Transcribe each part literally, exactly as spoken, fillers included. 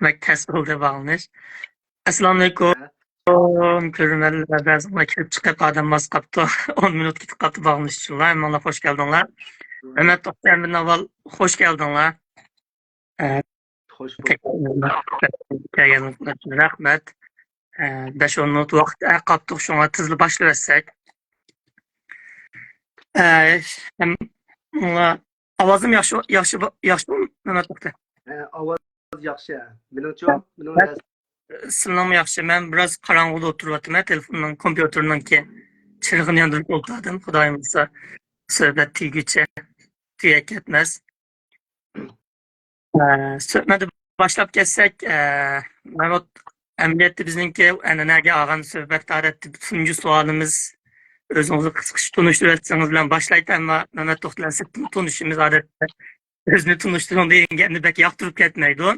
بەك تەس بولدى باغلىنىش. ئەسسالامۇئەلەيكۇم. كۆرۈرمەنلەر بەزىلەر كىرىپ چىقىپ ئادەم ئاز قاپتۇ. ئون مىنۇت كېتىپ قاپتۇ باغلىنىش ئۈچۈنلا. ھەممىڭلار خوش كەلدىڭلار. مەمەت توختى، ئەمدىن ئاۋۋال خوش كەلدىڭلار. ئە، خوش بولدۇق. كەلگەنلىكىڭلار ئۈچۈن رەھمەت. ئە، بەش ئون مىنۇت ۋاقىت ئە قاپتۇق، شۇڭا تېزلا باشلىۋەتسەك. ئە، ھەم، ئاۋازىم ياخشى، ياخشى، ياخشىمۇ، مەمەت توختى؟ ئە، ئاۋاز ياخشى. مېنىڭچۇ؟ مېنىڭ سىلىنىڭمۇ ياخشى. مەن بىراز قاراڭغۇدا ئولتۇرۇۋاتىمەن. تېلېفوننىڭ، كومپيۇتېرنىڭكى چىرىغىنى ياندۇرۇپ ئولتۇردۇم. خۇدايىم بۇيرۇسا، سۆھبەت تۈگىگۈچە، تۈگەپ كەتمەس. ئە، سۆھبەتنى باشلاپ كەتسەك، ئە، مەمەت، ئەمەلىيەتتە بىزنىڭكى ئەنئەنەگە ئالغان سۆھبەتتە ئادەتتە تۇنجى سوئالىمىز، ئۆزىڭىزنى قىسقىچە تونۇشتۇرۇۋەتسىڭىز بىلەن باشلايتتى، ئەمما مەمەت توختى بىلەن سىرتتىن تونۇشىمىز ئادەتتە ئۆزىنى تونۇشتۇرۇڭ دېگەن گەپنى بەك ياقتۇرۇپ كەتمەيدۇ.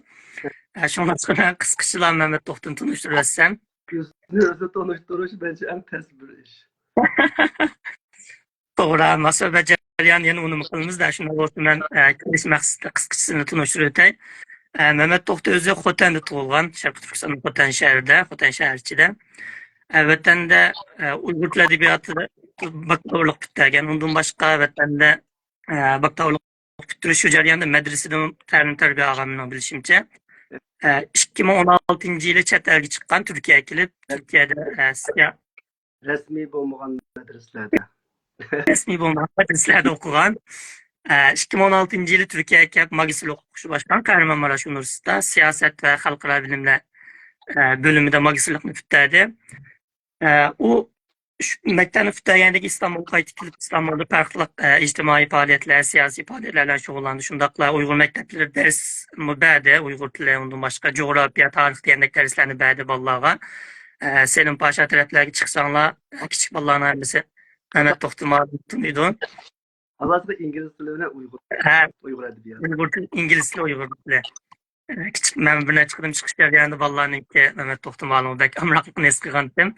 ئە، شۇڭلاشقا مەن قىسقىچىلا مەمەت توختىنى تونۇشتۇرۇۋەتسەم. ئۆزىنى ئۆزى تونۇشتۇرۇش مەنچە ئەڭ تەس بىر ئىش. توغرا، ئەمما سۆھبەت جەريانىدا يەنە ئۇنىمۇ قىلىمىز-دە، شۇنداق بولسا مەن، ئە، كېلىش مەقسىتىدە قىسقىچىسىنى تونۇشتۇرۇۋېتەي. ئە، مەمەت توختى ئۆزى خوتەندە تۇغۇلغان، شەرقىي تۈركىستاننىڭ خوتەن شەھىرىدە، خوتەن شەھەر ئىچىدە. ئە، ۋەتەندە، ئە، ئۇيغۇر تىل ئەدەبىياتىدا باكلاۋۇرلۇق پۈتتۈرگەن. ئۇندىن باشقا ۋەتەندە، ئە، باكلاۋۇرلۇق پۈتتۈرۈش، شۇ جەرياندا مەدرىسىدىن تەلىم-تەربىيە ئالغان مېنىڭ بىلىشىمچە. ئە، ئىككى مىڭ ئون ئالتىنچى يىلى چەت ئەلگە چىققان، تۈركىيەگە كېلىپ، تۈركىيەدە، ئە، سىيا- رەسمىي بولمىغان مەدرىسىلەردە. رەسمىي بولمىغان مەدرىسىلەردە ئوقۇغان. ئە، ئىككى مىڭ ئون ئالتىنچى يىلى تۈركىيەگە كېلىپ، ماگىستىرلىق ئوقۇشنى باشلىغان قەھرىمانماراش ئۇنىۋېرسىتېتىدا سىياسەت ۋە خەلقئارا بىلىملەر، ئە، بۆلۈمىدە ماگىستىرلىقنى پۈتتۈردى. ئە، ئۇ شۇ مەكتەپنى پۈتتۈرگەندىن كېيىن ئىستانبۇلغا قايتىپ كېلىپ، ئىستانبۇلدا پەرقلىق، ئە، ئىجتىمائىي پائالىيەتلەر، سىياسىي پائالىيەتلەر بىلەن شۇغۇللاندى. شۇنداقلا ئۇيغۇر مەكتەپلىرىدە دەرسمۇ بەردى، ئۇيغۇر تىلى، ئۇندىن باشقا جۇغراپىيە، تارىخ دېگەندەك دەرسلەرنى بەردى بالىلارغا. ئە، سېلىم پاشا تەرەپلەرگە چىقساڭلار، ئە، كىچىك بالىلارنىڭ ھەممىسى مەمەت توختى مۇئەللىمنى تونۇيدۇ. ھازىرقى ئىنگلىز تىلى بىلەن ئۇيغۇر، ھە. ئۇيغۇر ئەدەبىياتى. ئۇيغۇر تىلى، ئىنگلىز تىلى، ئۇيغۇر تىلى. ئە، كىچىك، مەن بىر نەچچە قېتىم چىقىش جەريانىدا بالىلارنىڭكى مەمەت توختى مۇئەللىمگە بەك ئامراقلىقىنى ھېس قىلغانتىم.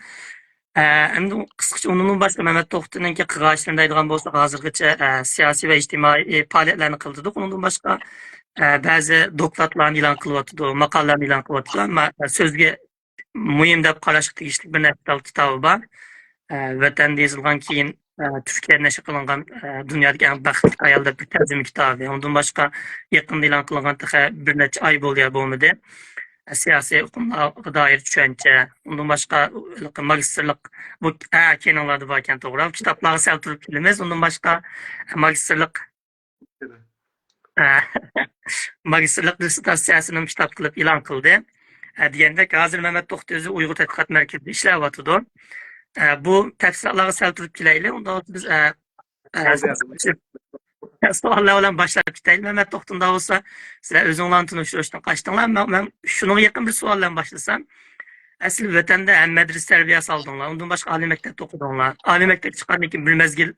ئە، ئەمدى قىسقىچە ئۇنىڭدىن باشقا مەمەت توختىنىڭكى قىلغان ئىشلىرىنى دەيدىغان بولساق، ھازىرغىچە، ئە، سىياسىي ۋە ئىجتىمائىي پائالىيەتلەرنى قىلدۇق. ئۇنىڭدىن باشقا، ئە، بەزى دوكلاتلارنى ئېلان قىلىۋاتىدۇ، ماقالىلەرنى ئېلان قىلىۋاتىدۇ. ئەمما، ئە، سۆزگە مۇھىم دەپ قاراشقا تېگىشلىك بىر نەچچە تال كىتابى بار. ئە، ۋەتەندە يېزىلغان، كېيىن، ئە، تۈركىيەدە نەشر قىلىنغان، ئە، دۇنيادىكى ئەڭ بەختلىك ئايال دەپ بىر تەرجىمە كىتابى. ئۇندىن باشقا يېقىندا ئېلان قىلىنغان، تېخى بىر نەچچە ئاي بولدى يا بولمىدى، ئە، سىياسىي ئۇقۇملارغا دائىر چۈشەنچە. ئۇندىن باشقا ماگىستىرلىق، بۇ، ئە، كەينىڭلاردا باركەن، توغرا. كىتابلارغا سەل تۇرۇپ كېلىمىز. ئۇندىن باشقا ماگىستىرلىق ئە، ماگىستىرلىق دىسسېرتاتسىيەسىنىمۇ كىتاب قىلىپ ئېلان قىلدى. ئە، دېگەندەك، ھازىر مەمەت توختى ئۆزى ئۇيغۇر تەتقىقات مەركىزىدە ئىشلەۋاتىدۇ. ئە، بۇ تەپسىلاتلارغا سەل تۇرۇپ كېلەيلى. ئۇنداق بولسا بىز، ئە، ئە، سوئاللار بىلەن باشلاپ كېتەيلى. مەمەت توختى، ئۇنداق بولسا سىلەر ئۆزۈڭلارنى تونۇشتۇرۇشتىن قاچتىڭلار. مەن، مەن شۇنىڭغا يېقىن بىر سوئال بىلەن باشلىسام، ئە، سىلەر ۋەتەندە ھەم مەدرىسە تەربىيەسى ئالدىڭلار، ئۇندىن باشقا ئالىي مەكتەپتە ئوقۇدۇڭلار. ئالىي مەكتەپكە چىققاندىن كېيىن بىر مەزگىل،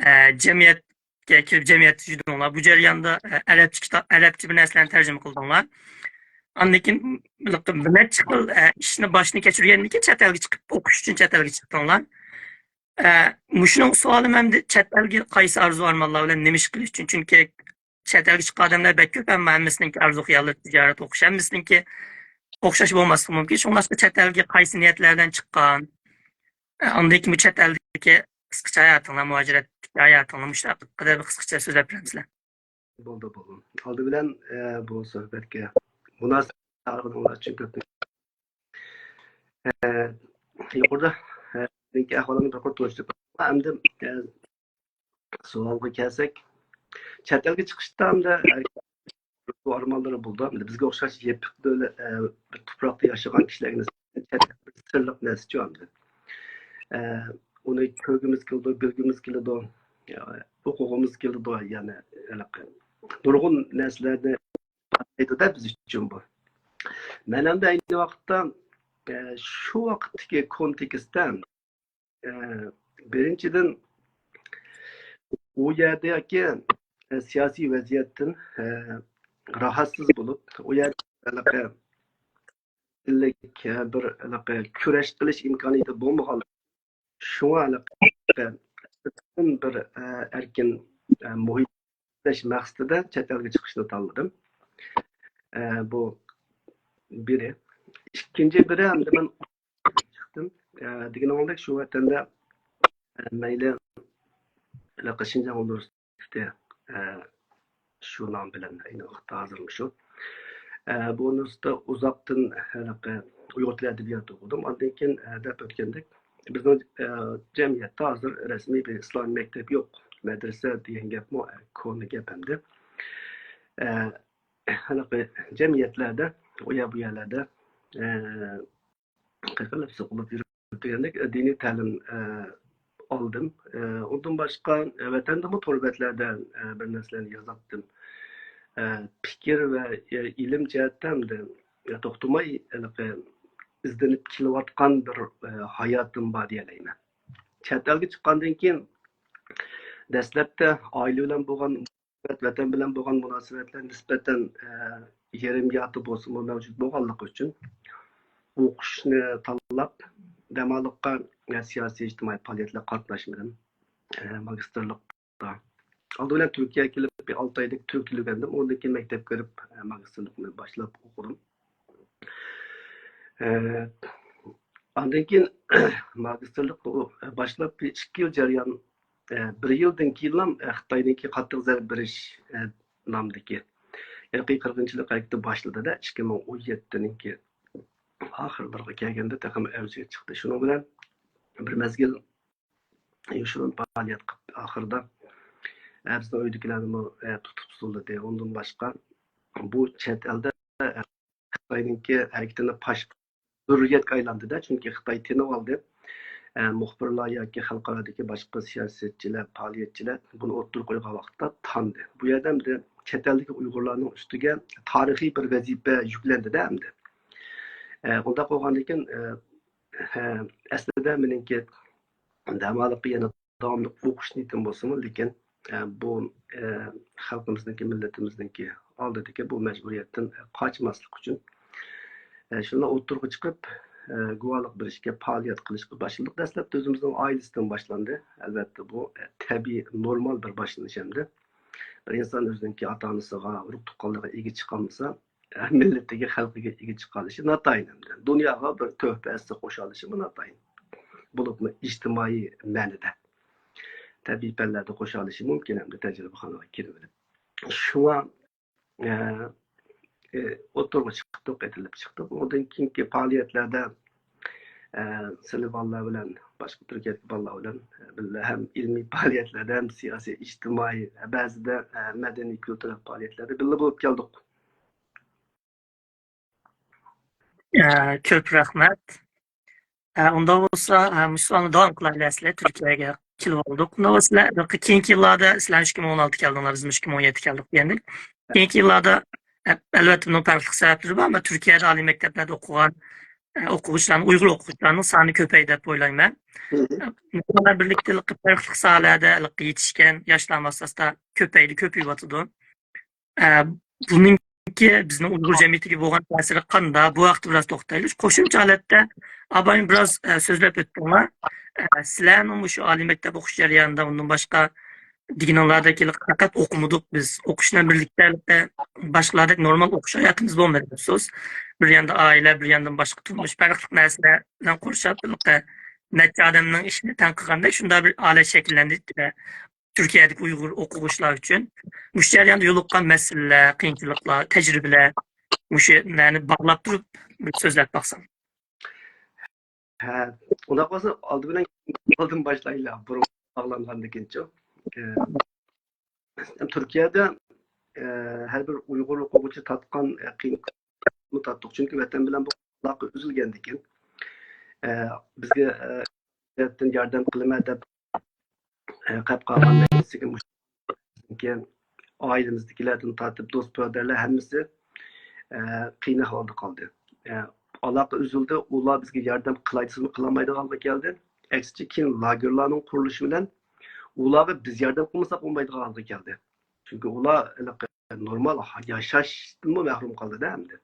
ئە، جەمئىيەت كىرىپ جەمئىيەتتە يۈردۈڭلار. بۇ جەرياندا، ئە، ئەرەبچە كىتاب، ئەرەبچە بىر نەرسىلەرنى تەرجىمە قىلدىڭلار. ئاندىن كېيىن بىر نەچچە خىل، ئە، ئىشنى باشتىن كەچۈرگەندىن كېيىن چەت ئەلگە چىقىپ، ئوقۇش ئۈچۈن چەت ئەلگە چىقتىڭلار. ئە، مۇشۇنىڭ سوئالىم ئەمدى چەت ئەلگە قايسى ئارزۇ ئارمانلار بىلەن نېمە ئىش قىلىش ئۈچۈن؟ چۈنكى چەت ئەلگە چىققان ئادەملەر بەك كۆپ، ئەمما ھەممىسىنىڭكى ئارزۇ خىيالى تىجارەت ئوقۇش، ھەممىسىنىڭكى ئوخشاش بولماسلىقى مۇمكىن. شۇڭلاشقا چەت ئەلگە قايسى نىيەتلەر بىلەن چىققان؟ ئاندىن كېيىن بۇ چەت ئەلدىكى قىسقىچە ھاياتىڭلار، مۇھاجىرەتتىكى ھاياتىڭلار، مۇشۇ ھەققىدە بىر قىسقىچە سۆزلەپ بېرەمسىلەر؟ بولدى، بولدى. ئالدى بىلەن، ئە، بۇ سۆھبەتكە مۇناسىپ چاقىرغىنىڭلار ئۈچۈن كۆپتىن، ئە، يۇقىرىدا، ئە، ئەھۋالىڭىزنى بىر قۇر تونۇشتۇردۇق. ئەمدى، ئە، سوئالغا كەلسەك، چەت ئەلگە چىقىشتا ئەمدى بۇ ئارمانلىرى بولىدۇ. ئەمدى بىزگە ئوخشاش يېپىق دۆلەت، ئە، بىر تۇپراقتا ياشىغان كىشىلەرگە نىسبەتەن چەت ئەل بىر سىرلىق نەرسىچۇ ئەمدى. ئە، ئۇنى كۆرگۈمىز كېلىدۇ، بىلگۈمىز كېلىدۇ، ئوقۇغۇمىز كېلىدۇ، يەنى ھېلىقى نۇرغۇن نەرسىلەرنى ئىپادىلەيدۇ-دە بىز ئۈچۈن بۇ. مەن ئەمدى ئەينى ۋاقىتتا، ئە، شۇ ۋاقىتتىكى كونتېكستتا ئە، بىرىنچىدىن، ئۇ يەردىكى، ئە، سىياسىي ۋەزىيەتتىن، ئە، راھەتسىز بولۇپ، ئۇ يەردە ھېلىقى، ئە، بىر ھېلىقى كۈرەش قىلىش ئىمكانىيىتى بولمىغان، شۇڭا ھېلىقى بىر، ئە، ئەركىن، ئە، مۇھىت ئىزدەش مەقسىتىدە چەت ئەلگە چىقىشنى تاللىدىم. ئە، بۇ بىرى. ئىككىنچى بىرى، ئەمدى مەن چىقتىم. ئە، دېگىنىڭدەك شۇ ۋەتەندە، ئە، مەيلى ھېلىقى شىنجاڭ ئۇنىۋېرسىتېتى، ئە، شۇ نام بىلەن ئەينى ۋاقىتتا ھازىرمۇ شۇ. ئە، بۇ ئۇنىۋېرسىتېتتا ئۇزاقتىن ھېلىقى ئۇيغۇر تىلى ئەدەبىياتى ئوقۇدۇم. ئاندىن كېيىن، ئە، دەپ ئۆتكەندەك، بىزنىڭ، ئە، جەمئىيەتتە ھازىر رەسمىي بىر ئىسلامىي مەكتەپ يوق. مەدرىسە دېگەن گەپمۇ، ئە، كونا گەپ ئەمدى. ئە، ھېلىقى جەمئىيەتلەردە، ئۇ يەر بۇ يەرلەردە، ئە، قېقىلىپ سوقۇلۇپ يۈرۈپ دېگەندەك، ئە، دىنىي تەلىم، ئە، ئالدىم. ئە، ئۇندىن باشقا، ئە، ۋەتەندىمۇ تور بەتلەردە، ئە، بىر نەرسىلەرنى يازاتتىم. ئە، پىكىر ۋە، ئە، ئىلىم جەھەتتە ئەمدى، ئە، توختىماي ھېلىقى ئىزدىنىپ كېلىۋاتقان بىر، ئە، ھاياتىم بار دېيەلەيمەن. چەت ئەلگە چىققاندىن كېيىن، دەسلەپتە ئائىلە بىلەن بولغان مۇناسىۋەت، ۋەتەن بىلەن بولغان مۇناسىۋەتلەر نىسبەتەن، ئە، يېرىم يارتى بولسىمۇ مەۋجۇت بولغانلىقى ئۈچۈن، ئوقۇشنى تاللاپ، دەماللىققا، ئە، سىياسىي ئىجتىمائىي پائالىيەتلەرگە قاتناشمىدىم. ئە، ماگىستىرلىقتا. ئالدى بىلەن تۈركىيەگە كېلىپ بىر ئالتە ئايدەك تۈرك تىلى ئۆگەندىم. ئۇندىن كېيىن مەكتەپكە كىرىپ، ئە، ماگىستىرلىقنى باشلاپ ئوقۇدۇم. ئە، ئاندىن كېيىن ماگىستىرلىقنى باشلاپ بىر ئىككى يىل جەريان، ئە، بىر يىلدىن كېيىنلا، ئە، خىتاينىڭكى قاتتىق زەربە بېرىش، ئە، نامىدىكى ئىرقىي قىرغىنچىلىق ھەرىكىتى باشلىدى-دە، ئىككى مىڭ ئون يەتتىنىڭكى ئاخىرلىرىغا كەلگەندە تېخىمۇ ئەۋجىگە چىقتى. شۇنىڭ بىلەن بىر مەزگىل يوشۇرۇن پائالىيەت قىلىپ، ئاخىرىدا، ئە، بىزنىڭ ئۆيدىكىلەرنىمۇ، ئە، تۇتۇپ زورلىدى. ئۇندىن باشقا، بۇ چەت ئەلدە، ئە، خىتاينىڭكى ھەرىكىتىنى پاش زۆرۈرىيەتكە ئايلاندى-دە، چۈنكى خىتاي تېنىۋالدى. ئە، مۇخبىرلار ياكى خەلقئارادىكى باشقا سىياسەتچىلەر، پائالىيەتچىلەر بۇنى ئوتتۇرىغا قويغان ۋاقىتتا تاندى. بۇ يەردە ئەمدى چەت ئەلدىكى ئۇيغۇرلارنىڭ ئۈستىگە تارىخىي بىر ۋەزىپە يۈكلەندى-دە ئەمدى. ئە، ئۇنداق بولغاندىكىن، ئە، ھە، ئەسلىدە مېنىڭكى دەماللىققا يەنە داۋاملىق ئوقۇش نىيىتىم بولسىمۇ، لېكىن، ئە، بۇ، ئە، خەلقىمىزنىڭكى، مىللىتىمىزنىڭكى ئالدىدىكى بۇ مەجبۇرىيەتتىن، ئە، قاچماسلىق ئۈچۈن، ئە، شۇنداق ئوتتۇرىغا چىقىپ، ئە، گۇۋاھلىق بېرىشكە، پائالىيەت قىلىشقا باشلىدۇق. دەسلەپتە ئۆزىمىزنىڭ ئائىلىسىدىن باشلاندى. ئەلۋەتتە، بۇ، ئە، تەبىئىي، نورمال بىر باشلىنىش ئەمدى. بىر ئىنسان ئۆزىنىڭكى ئاتا-ئانىسىغا، ئۇرۇق-تۇغقانلىرىغا ئىگە چىقالمىسا، مىللىتىگە، خەلقىگە ئىگە چىقالىشى ناتايىن ئەمدى. دۇنياغا بىر تۆھپە ھەسسە قوشالىشىمۇ ناتايىن. بولۇپمۇ ئىجتىمائىي مەنىدە. تەبىئىي پەنلەردە قوشالىشى مۇمكىن ئەمدى، تەجرىبىخانىغا كىرىۋېلىپ. شۇڭا، ئە، ئە، ئوتتۇرىغا چىقتۇق، ئېتىلىپ چىقتۇق. ئۇنىڭدىن كېيىنكى پائالىيەتلەردە، ئە، سىلى بالىلار بىلەن، باشقا تۈركىيەدىكى بالىلار بىلەن، ئە، بىللە ھەم ئىلمىي پائالىيەتلەردە، ھەم سىياسىي، ئىجتىمائىي، بەزىدە، ئە، مەدەنىي، كۈلتۈرلۈك پائالىيەتلەردە بىللە بولۇپ كەلدۇق. ئە، كۆپ رەھمەت. ئە، ئۇنداق بولسا، ئە، مۇشۇ سوئالنى داۋام قىلايلى، ئەسلى تۈركىيەگە كېلىپ ئالدۇق. ئۇنداق بولسا، سىلەر كېيىنكى يىللاردا، سىلەر ئىككى مىڭ ئون ئالتە كەلدىڭلار، بىزمۇ ئىككى مىڭ ئون يەتتە كەلدۇق دېگەندەك. كېيىنكى يىللاردا، ئە، ئەلۋەتتە، بۇنىڭ پەرقلىق سەۋەبلىرى بار، ئەمما تۈركىيەدە ئالىي مەكتەپلەردە ئوقۇغان، ئە، ئوقۇغۇچىلارنىڭ، ئۇيغۇر ئوقۇغۇچىلارنىڭ سانى كۆپەيدى دەپ ئويلايمەن. مم. ئە، بۇنىڭ بىلەن بىرلىكتە، پەرقلىق ساھەلەردە يېتىشكەن ياشلار ئاساستا كۆپەيدى، كۆپىيىۋاتىدۇ. ئە، بۇنىڭكى بىزنىڭ ئۇيغۇر جەمئىيىتىگە بولغان تەسىرى قانداق؟ بۇ ھەقتە بىراز توختايلى. قوشۇمچە ھالەتتە، ئابايىم بىراز، ئە، سۆزلەپ ئۆتتۈڭلار. ئە، سىلەرنىڭ مۇشۇ ئالىي مەكتەپ ئوقۇش جەريانىدا، ئۇندىن باشقا دېگىنىڭلاردەك، پەقەت ئوقۇمىدۇق بىز. ئوقۇش بىلەن بىرلىكتە، ئە، باشقىلاردەك نورمال ئوقۇش ھاياتىمىز بولمىدى، ئەپسۇس. بىر ياندا ئائىلە، بىر ياندىن باشقا تۇرمۇش، پەرقلىق نەرسىلەر بىلەن قورشاپ، بىر نەچچە ئادەمنىڭ ئىشىنى تەڭ قىلغاندەك شۇنداق بىر ھالەت شەكىللەندى. تۈركىيەدىكى ئۇيغۇر ئوقۇغۇچىلار ئۈچۈن مۇشۇ جەرياندا يولۇققان مەسىلىلەر، قىيىنچىلىقلار، تەجرىبىلەر، مۇشۇلارنى باغلاپ تۇرۇپ بىر سۆزلەپ باقسام. ھە، ئۇنداق بولسا ئالدى بىلەن ئالدىن باشلايلى، بۇرۇن باغلانغاندىكىنچۇ. ئە، تۈركىيەدە، ئە، ھەر بىر ئۇيغۇر ئوقۇغۇچى تارتقان، ئە، قىيىنلىقنى تارتتۇق. چۈنكى ۋەتەن بىلەن بۇ ئالاقە ئۈزۈلگەندىكىن، ئە، بىزگە، ئە، ياردەم قىلىمەن دەپ، ئە، قەپ قالغان نەرسىگە مۇشۇ ئائىلىمىزدىكىلەردىن تارتىپ دوست بۇرادەرلەر ھەممىسى، ئە، قىيىن ئەھۋالدا قالدى. ئە، ئالاقە ئۈزۈلدى، ئۇلار بىزگە ياردەم قىلاي دېسىمۇ قىلالمايدىغان ھالغا كەلدى. ئەكسىچە كېيىن لاگېرلارنىڭ قۇرۇلۇشى بىلەن ئۇلارغا بىز ياردەم قىلمىساق بولمايدىغان ھالغا كەلدى. چۈنكى ئۇلار ھېلىقى نورمال ياشاشتىنمۇ مەھرۇم قالدى-دە ئەمدى.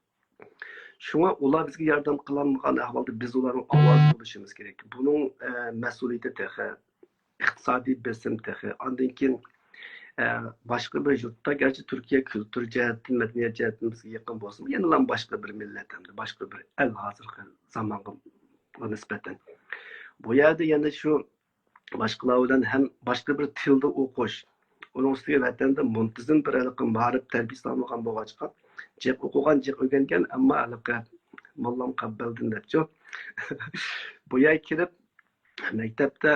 شۇڭا ئۇلار بىزگە ياردەم قىلالمىغان ئەھۋالدا بىز ئۇلارنىڭ ئاۋازى بولۇشىمىز كېرەك. بۇنىڭ، ئە، مەسئۇلىيىتى تېخى، ئىقتىسادىي بېسىم تېخى، ئاندىن كېيىن، ئە، باشقا بىر يۇرتتا، گەرچە تۈركىيە كۈلتۈر جەھەتتىن، مەدەنىيەت جەھەتتىن بىزگە يېقىن بولسىمۇ، يەنىلا باشقا بىر مىللەت ھەمدە باشقا بىر ئەل ھازىرقى زامانغا نىسبەتەن. بۇ يەردە يەنە شۇ باشقىلار بىلەن ھەم باشقا بىر تىلدا ئوقۇش، ئۇنىڭ ئۈستىگە ۋەتەندە مۇنتىزىم بىر ھېلىقى مائارىپ تەربىيەسى ئالمىغان بولغاچقا، جىق ئوقۇغان، جىق ئۆگەنگەن، ئەمما ھېلىقى موللام قەببەلدىن دەپچۇ. بۇ يەرگە كېلىپ، مەكتەپتە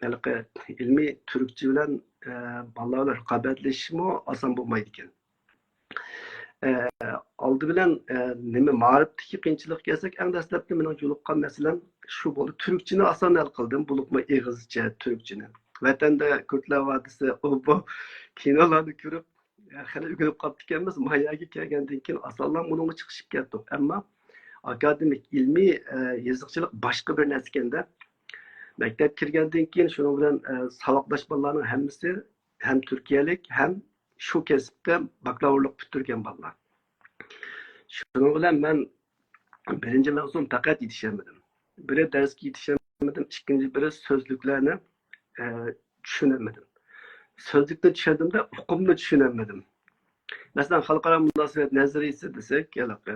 ھېلىقى ئىلمىي تۈركچە بىلەن، ئە، بالىلار بىلەن رىقابەتلىشىشمۇ ئاسان بولمايدىكەن. ئە، ئالدى بىلەن، ئە، نېمە، مائارىپتىكى قىيىنچىلىققا كەلسەك، ئەڭ دەسلەپتە مېنىڭ يولۇققان مەسىلەم شۇ بولدى. تۈركچىنى ئاسان ھەل قىلدىم، بولۇپمۇ ئېغىزچە تۈركچىنى. ۋەتەندە كۈردلەر ۋادىسى، ئوببو، كىنولارنى كۆرۈپ، خېلى ئۆگىنىپ قاپتىكەنمىز. ما يەرگە كەلگەندىن كېيىن ئاسانلا مۇنۇڭغا چىقىشىپ كەتتۇق. ئەمما ئاكادېمىك، ئىلمىي، ئە، يېزىقچىلىق باشقا بىر نەرسىكەندە. مەكتەپكە كىرگەندىن كېيىن شۇنىڭ بىلەن، ئە، ساۋاقداش بالىلارنىڭ ھەممىسى ھەم تۈركىيەلىك، ھەم شۇ كەسىپتە باكلاۋۇرلۇق پۈتتۈرگەن بالىلار. شۇنىڭ بىلەن مەن بىرىنچى مەۋزۇم پەقەت يېتىشەلمىدىم. بىرى دەرسكە يېتىشەلمىدىم، ئىككىنچى بىرى سۆزلۈكلەرنى، ئە، چۈشىنەلمىدىم. سۆزلۈكنى چۈشەندىم-دە، ئۇقۇمنى چۈشىنەلمىدىم. مەسىلەن، خەلقئارا مۇناسىۋەت نەزەرىيىسى دېسەك، ھېلىقى،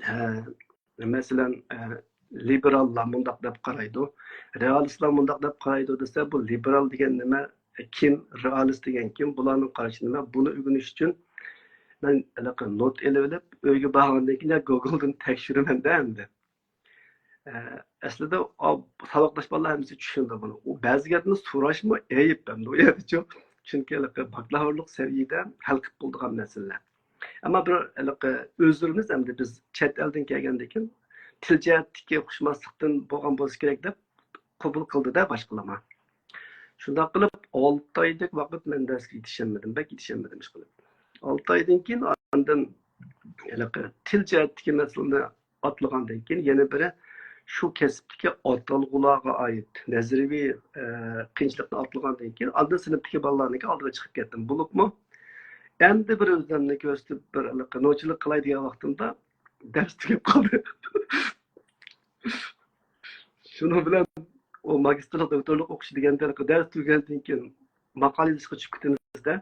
ئە، مەسىلەن، ئە، لىبېراللار مۇنداق دەپ قارايدۇ، رېئالىستلار مۇنداق دەپ قارايدۇ دېسە، بۇ لىبېرال دېگەن نېمە؟ كىم؟ رېئالىست دېگەن كىم؟ بۇلارنىڭ قارىشى نېمە؟ بۇنى ئۆگىنىش ئۈچۈن مەن ھېلىقى نوت ئېلىۋېلىپ، ئۆيگە بارغاندىن كېيىن يا گوگلدىن تەكشۈرىمەن-دە ئەمدى. ئە، ئەسلىدە ئا-، ساۋاقداش بالىلار ھەممىسى چۈشىنىدۇ بۇنى. ئۇ بەزى گەپنى سوراشمۇ ئەيىب ئەمدى ئۇ يەردىچۇ. چۈنكى ھېلىقى باكلاۋۇرلۇق سەۋىيەدە ھەل قىلىپ بولىدىغان مەسىلىلەر. ئەمما بىر ھېلىقى ئۆزلىرىمىز ئەمدى بىز چەت ئەلدىن كەلگەندىن كېيىن تىل جەھەتتىكى ئۇقۇشماسلىقتىن بولغان بولسا كېرەك دەپ قوبۇل قىلدى-دە باشقىلارمۇ. شۇنداق قىلىپ ئالتە ئايدەك ۋاقىت مەن دەرسكە يېتىشەلمىدىم، بەك يېتىشەلمىدىم ئىشقىلىپ. ئالتە ئايدىن كېيىن ئاندىن ھېلىقى تىل جەھەتتىكى مەسىلىنى ئاتلىغاندىن كېيىن يەنە بىرى شۇ كەسىپتىكى ئاتالغۇلارغا ئائىت نەزەرىيەۋى، ئە، قىيىنچىلىقنى ئاتلىغاندىن كېيىن ئاندىن سىنىپتىكى بالىلارنىڭكى ئالدىغا چىقىپ كەتتىم. بولۇپمۇ ئەمدى بىر ئۆزۈمنى كۆرسىتىپ بىر ھېلىقى نوچىلىق قىلاي دېگەن ۋاقتىمدا دەرس تۈگەپ قالدى. شۇنىڭ بىلەن ئۇ ماگىستىرلىق، دوكتورلۇق ئوقۇش دېگەندە دەرس تۈگىگەندىن كېيىن ماقالە يېزىشقا چۈشۈپ كېتىمىز-دە،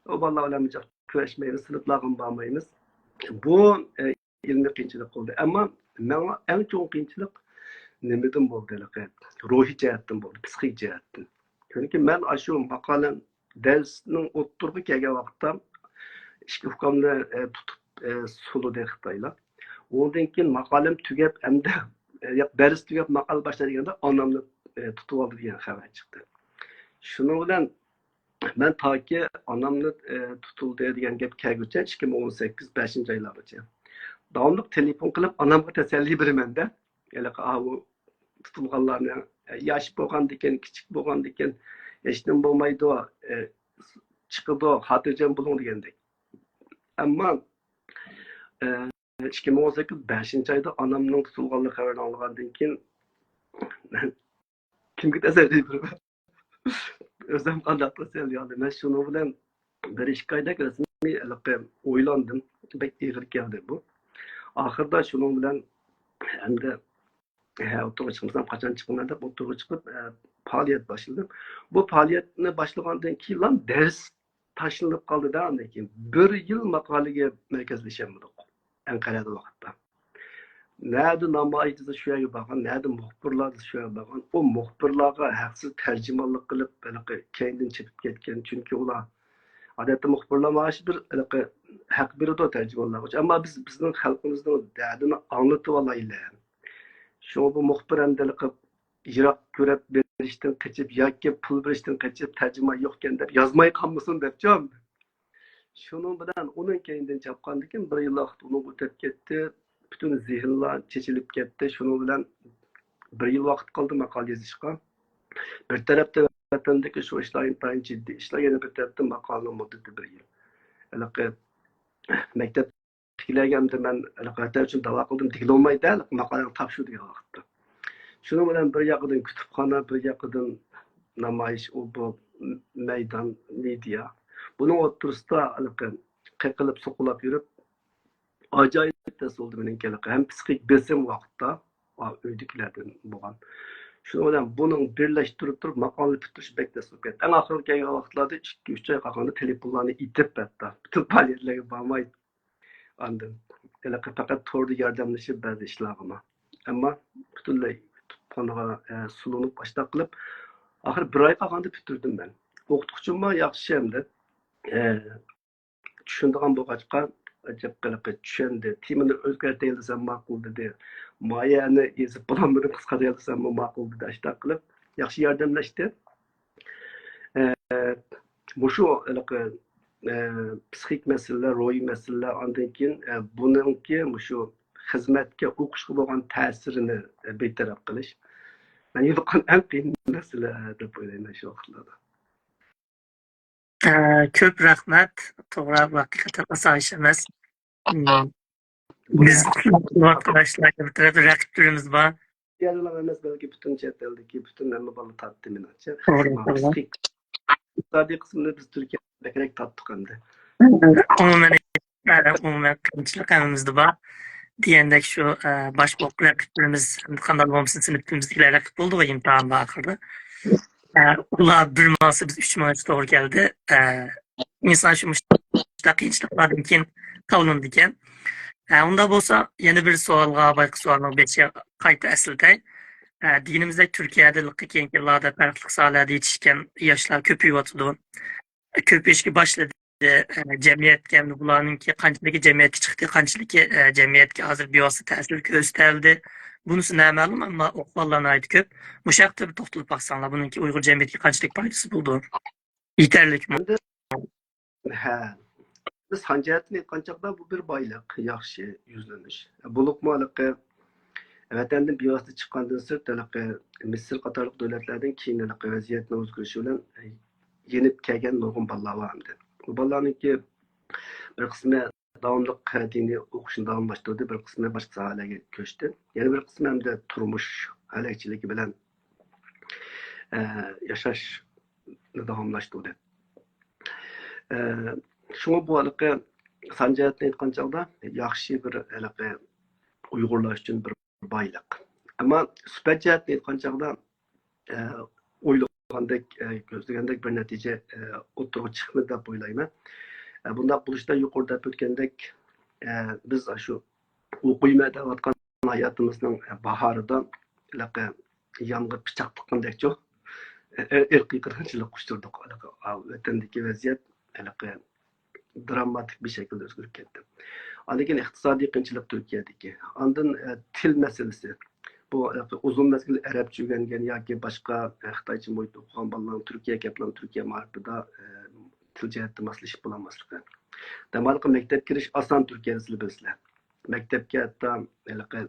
ئۇ بالىلار بىلەن بىر كۆرۈشمەيمىز، سىنىپلارغىمۇ بارمايمىز. بۇ، ئە، ئىلمىي قىيىنچىلىق بولدى. ئەمما ماڭا ئەڭ چوڭ قىيىنچىلىق نېمىدىن بولدى ھېلىقى؟ روھىي جەھەتتىن بولدى، پسىخىك جەھەتتىن. چۈنكى مەن ئاشۇ ماقالەم دەرسنىڭ ئوتتۇرىغا كەلگەن ۋاقىتتا ئىككى ئۇكامنى، ئە، تۇتۇپ، ئە، سولىدى خىتايلار. ئۇنىڭدىن كېيىن ماقالەم تۈگەپ، ئەمدى، ئە، ياق، دەرس تۈگەپ ماقالە باشلايدىغاندا ئانامنى، ئە، تۇتۇۋالدى دېگەن خەۋەر چىقتى. شۇنىڭ بىلەن مەن تاكى ئانامنى، ئە، تۇتۇلدى دېگەن گەپ كەلگۈچە ئىككى مىڭ ئون سەككىز بەشىنچى ئايلارغىچە داۋاملىق تېلېفون قىلىپ ئانامغا تەسەللى بېرىمەن-دە. ھېلىقى ئاۋۇ تۇتۇلغانلارنى، ئە، ياش بولغاندىكىن، كىچىك بولغاندىكىن ھېچنېمە بولمايدۇ، ئە، چىقىدۇ، خاتىرجەم بولۇڭ دېگەندەك. ئەمما، ئە، ئىككى مىڭ ئون سەككىز بەشىنچى ئايدا ئانامنىڭ تۇتۇلغانلىق خەۋىرىنى ئاڭلىغاندىن كېيىن مەن كىمگە تەسەللى بېرىمەن؟ ئۆزۈم قانداق تەسەللى ئالدىم؟ مەن شۇنىڭ بىلەن بىر ئىككى ئايدەك رەسمىي ھېلىقى ئويلاندىم. بەك ئېغىر كەلدى بۇ. ئاخىرىدا شۇنىڭ بىلەن ئەمدى، ھە، ئوتتۇرىغا چىقمىسام قاچان چىقىمەن دەپ ئوتتۇرىغا چىقىپ، ئە، پائالىيەت باشلىدىم. بۇ پائالىيەتنى باشلىغاندىن كېيىنلا دەرس تاشلىنىپ قالدى-دە، ئاندىن كېيىن بىر يىل ماقالىگە مەركەزلىشەلمىدۇق. ئەنقەرەدە ۋاقىتتا. نەدە نامايىش دېسە شۇ يەرگە بارغان، نەدە مۇخبىرلار دېسە شۇ يەرگە بارغان. ئۇ مۇخبىرلارغا ھەقسىز تەرجىمانلىق قىلىپ، ھېلىقى كەينىدىن چېپىپ كەتكەن. چۈنكى ئۇلار، ئادەتتە مۇخبىرلار مانا شۇ بىر ھېلىقى ھەق بېرىدۇ تەرجىمانلارغا. ئەمما بىز، بىزنىڭ خەلقىمىزنىڭ دەردىنى ئاڭلىتىۋالايلى. شۇڭا بۇ مۇخبىر ئەمدى ھېلىقى يىراق كۆرۈپ بېرىشتىن قېچىپ ياكى پۇل بېرىشتىن قېچىپ تەرجىمان يوقكەن دەپ يازماي قالمىسۇن دەپچۇ. شۇنىڭ بىلەن ئۇنىڭ كەينىدىن چاپقاندىكىن بىر يىل ۋاقىت ئۇنىڭغا ئۆتۈپ كەتتى. پۈتۈن زېھىنلار چېچىلىپ كەتتى. شۇنىڭ بىلەن بىر يىل ۋاقىت قالدى ماقالە يېزىشقا. بىر تەرەپتە ۋەتەندىكى شۇ ئىشلار ئىنتايىن جىددىي ئىشلار، يەنە بىر تەرەپتىن ماقالىنىڭ مۇددىتى بىر يىل. ھېلىقى مەكتەپتىكىلەرگە ئەمدى مەن ھېلىقى ۋەتەن ئۈچۈن داۋا قىلدىم دېگىلى بولمايدۇ، ھېلىقى ماقالەڭنى تاپشۇر دېگەن ۋاقىتتا. شۇنىڭ بىلەن بىر ياقىدىن كۇتۇپخانا، بىر ياقىدىن نامايىش، ئۇ بۇ مەيدان، مېدىيا. بۇنىڭ ئوتتۇرىسىدا ھېلىقى قېقىلىپ، سوقۇلاپ يۈرۈپ، ئاجايىپ تەس بولدى مېنىڭكى ھېلىقى ھەم پسىخىك بېسىم ۋاقىتتا، ئا، ئۆيدىكىلەردىن بولغان. شۇنىڭ بىلەن بۇنىڭ بىرلەشتۈرۈپ تۇرۇپ ماقالىنى پۈتتۈرۈش بەك تەس بولۇپ كەتتى. ئەڭ ئاخىرقى كەلگەن ۋاقىتلاردا ئىككى، ئۈچ ئاي قالغاندا تېلېفونلارنى ئېتىپ، ھەتتا پۈتۈن پائالىيەتلەرگە بارماي، ئاندىن ھېلىقى پەقەت توردا ياردەملىشىپ بەزى ئىشلارغىمۇ. ئەمما پۈتۈنلەي تۇتقانغا، ئە، سولىنىپ ئاشتاق قىلىپ، ئاخىرى بىر ئاي قالغاندا پۈتتۈردۈم مەن. ئوقۇتقۇچىممۇ ياخشى ئەمدى، ئە، چۈشىنىدىغان بولغاچقا، ئەجەب قىلىقى چۈشەندى. تېمىنى ئۆزگەرتەيلى دېسەم ماقۇل دېدى. مايەنى يېزىپ بولالمىدىم، قىسقارتايلى دېسەممۇ ماقۇل دېدى. ئاشتاق قىلىپ ياخشى ياردەملەشتى. ئە، مۇشۇ ھېلىقى، ئە، پسىخىك مەسىلىلەر، روھىي مەسىلىلەر، ئاندىن كېيىن، ئە، بۇنىڭكى مۇشۇ خىزمەتكە، ئوقۇشقا بولغان تەسىرىنى، ئە، بىر تەرەپ قىلىش. مەن يولۇققان ئەڭ قىيىن مەسىلە دەپ ئويلايمەن شۇ ۋاقىتلاردا. ئە، كۆپ رەھمەت. توغرا، ھەقىقەتەن ئاسان ئىش ئەمەس. بىز قىلىۋاتقان ئىشلاردا بىر تەرەپتە رەقىبلىرىمىز بار. يەرلەر ئەمەس، بەلكى پۈتۈن چەت ئەلدىكى پۈتۈن ھەممە بالا تارتتى مېنىڭچە. توغرا، توغرا. ئىقتىسادىي قىسمىنى بىز تۈركىيەدە بەكرەك تارتتۇق ئەمدى. ئومۇمەن، ئومۇمەن قىيىنچىلىق ھەممىمىزدە بار. دېگەندەك شۇ، ئە، باش بولۇپ رەقىبلىرىمىز، قانداق بولمىسۇن، سىنىپىمىزدىكىلەر رەقىب بولدىغۇ ئىمتىھاندا ئاخىرىدا. ئە، ئۇلار بىر ماڭسا بىز ئۈچ ماڭىشقا توغرا كەلدى. ئە، ئىنسان شۇ مۇشۇنداق قىيىنچىلىقلاردىن كېيىن تاۋلىنىدىكەن. ئە، ئۇنداق بولسا يەنە بىر سوئالغا، بايىقى سوئالنىڭ بېشىغا قايتا ئەسلىتەي. ئە، دېگىنىمىزدەك تۈركىيەدە كېيىنكى يىللاردا پەرقلىق ساھەلەردە يېتىشكەن ياشلار كۆپىيىۋاتىدۇ. كۆپىيىشكە باشلىدى. ئە، جەمئىيەتكە، ئەمدى بۇلارنىڭكى قانچىلىكى جەمئىيەتكە چىقتى، قانچىلىكى، ئە، جەمئىيەتكە ھازىر بىۋاسىتە تەسىر كۆرسىتەلدى. بۇنىسى نامەلۇم، ئەمما ئوقۇغانلار ناھايىتى كۆپ. مۇشۇ ھەقتە بىر توختىلىپ باقساڭلار، بۇنىڭكى ئۇيغۇر جەمئىيىتىگە قانچىلىك پايدىسى بولىدۇ؟ يېتەرلىكمۇ؟ ھە. بىز سان جەھەتتىن ئېيتقان چاغدا بۇ بىر بايلىق، ياخشى يۈزلىنىش. بولۇپمۇ ھېلىقى ۋەتەندىن بىۋاسىتە چىققاندىن سىرت، ھېلىقى مىسىر قاتارلىق دۆلەتلەردىن كېيىن ھېلىقى ۋەزىيەتنىڭ ئۆزگىرىشى بىلەن يېنىپ كەلگەن نۇرغۇن بالىلار بار ئەمدى. بۇ بالىلارنىڭكى بىر قىسمى داۋاملىق دىنىي ئوقۇشىنى داۋاملاشتۇردى، بىر قىسمى باشقا ساھەلەرگە كۆچتى. يەنە بىر قىسمى ئەمدى تۇرمۇش ھەلەكچىلىكى بىلەن، ئە، ياشاشنى داۋاملاشتۇردى. ئە، شۇڭا بۇ ھېلىقى سان جەھەتتىن ئېيتقان چاغدا ياخشى بىر ھېلىقى ئۇيغۇرلار ئۈچۈن بىر بايلىق. ئەمما سۈپەت جەھەتتىن ئېيتقان چاغدا، ئە، ئويلىغاندەك، ئە، كۆزلىگەندەك بىر نەتىجە، ئە، ئوتتۇرىغا چىقمىدى دەپ ئويلايمەن. ئە، بۇنداق بولۇشتا يۇقىرىدا دەپ ئۆتكەندەك، ئە، بىز ئاشۇ ئوقۇيمەن دەۋاتقان ھاياتىمىزنىڭ باھارىدا ھېلىقى يانغا پىچاق تىققاندەكچۇ، ئىرقىي قىرغىنچىلىققا ئۇچرىدۇق. ھېلىقى ۋەتەندىكى ۋەزىيەت ھېلىقى دراماتىك بىر شەكىلدە ئۆزگىرىپ كەتتى. ئاندىن كېيىن ئىقتىسادىي قىيىنچىلىق تۈركىيەدىكى. ئاندىن، ئە، تىل مەسىلىسى. بۇ ھېلىقى ئۇزۇن مەزگىل ئەرەبچە ئۆگەنگەن ياكى باشقا، ئە، خىتايچە مۇھىتتا ئوقۇغان بالىلارنىڭ تۈركىيەگە كېلىپلا تۈركىيە مائارىپىدا، ئە، تىل جەھەتتە ماسلىشىپ بولالماسلىقى. دەماللىقى مەكتەپكە كىرىش ئاسان تۈركىيەدە، سىلەر بىلىسىلەر. مەكتەپكە ھەتتا ھېلىقى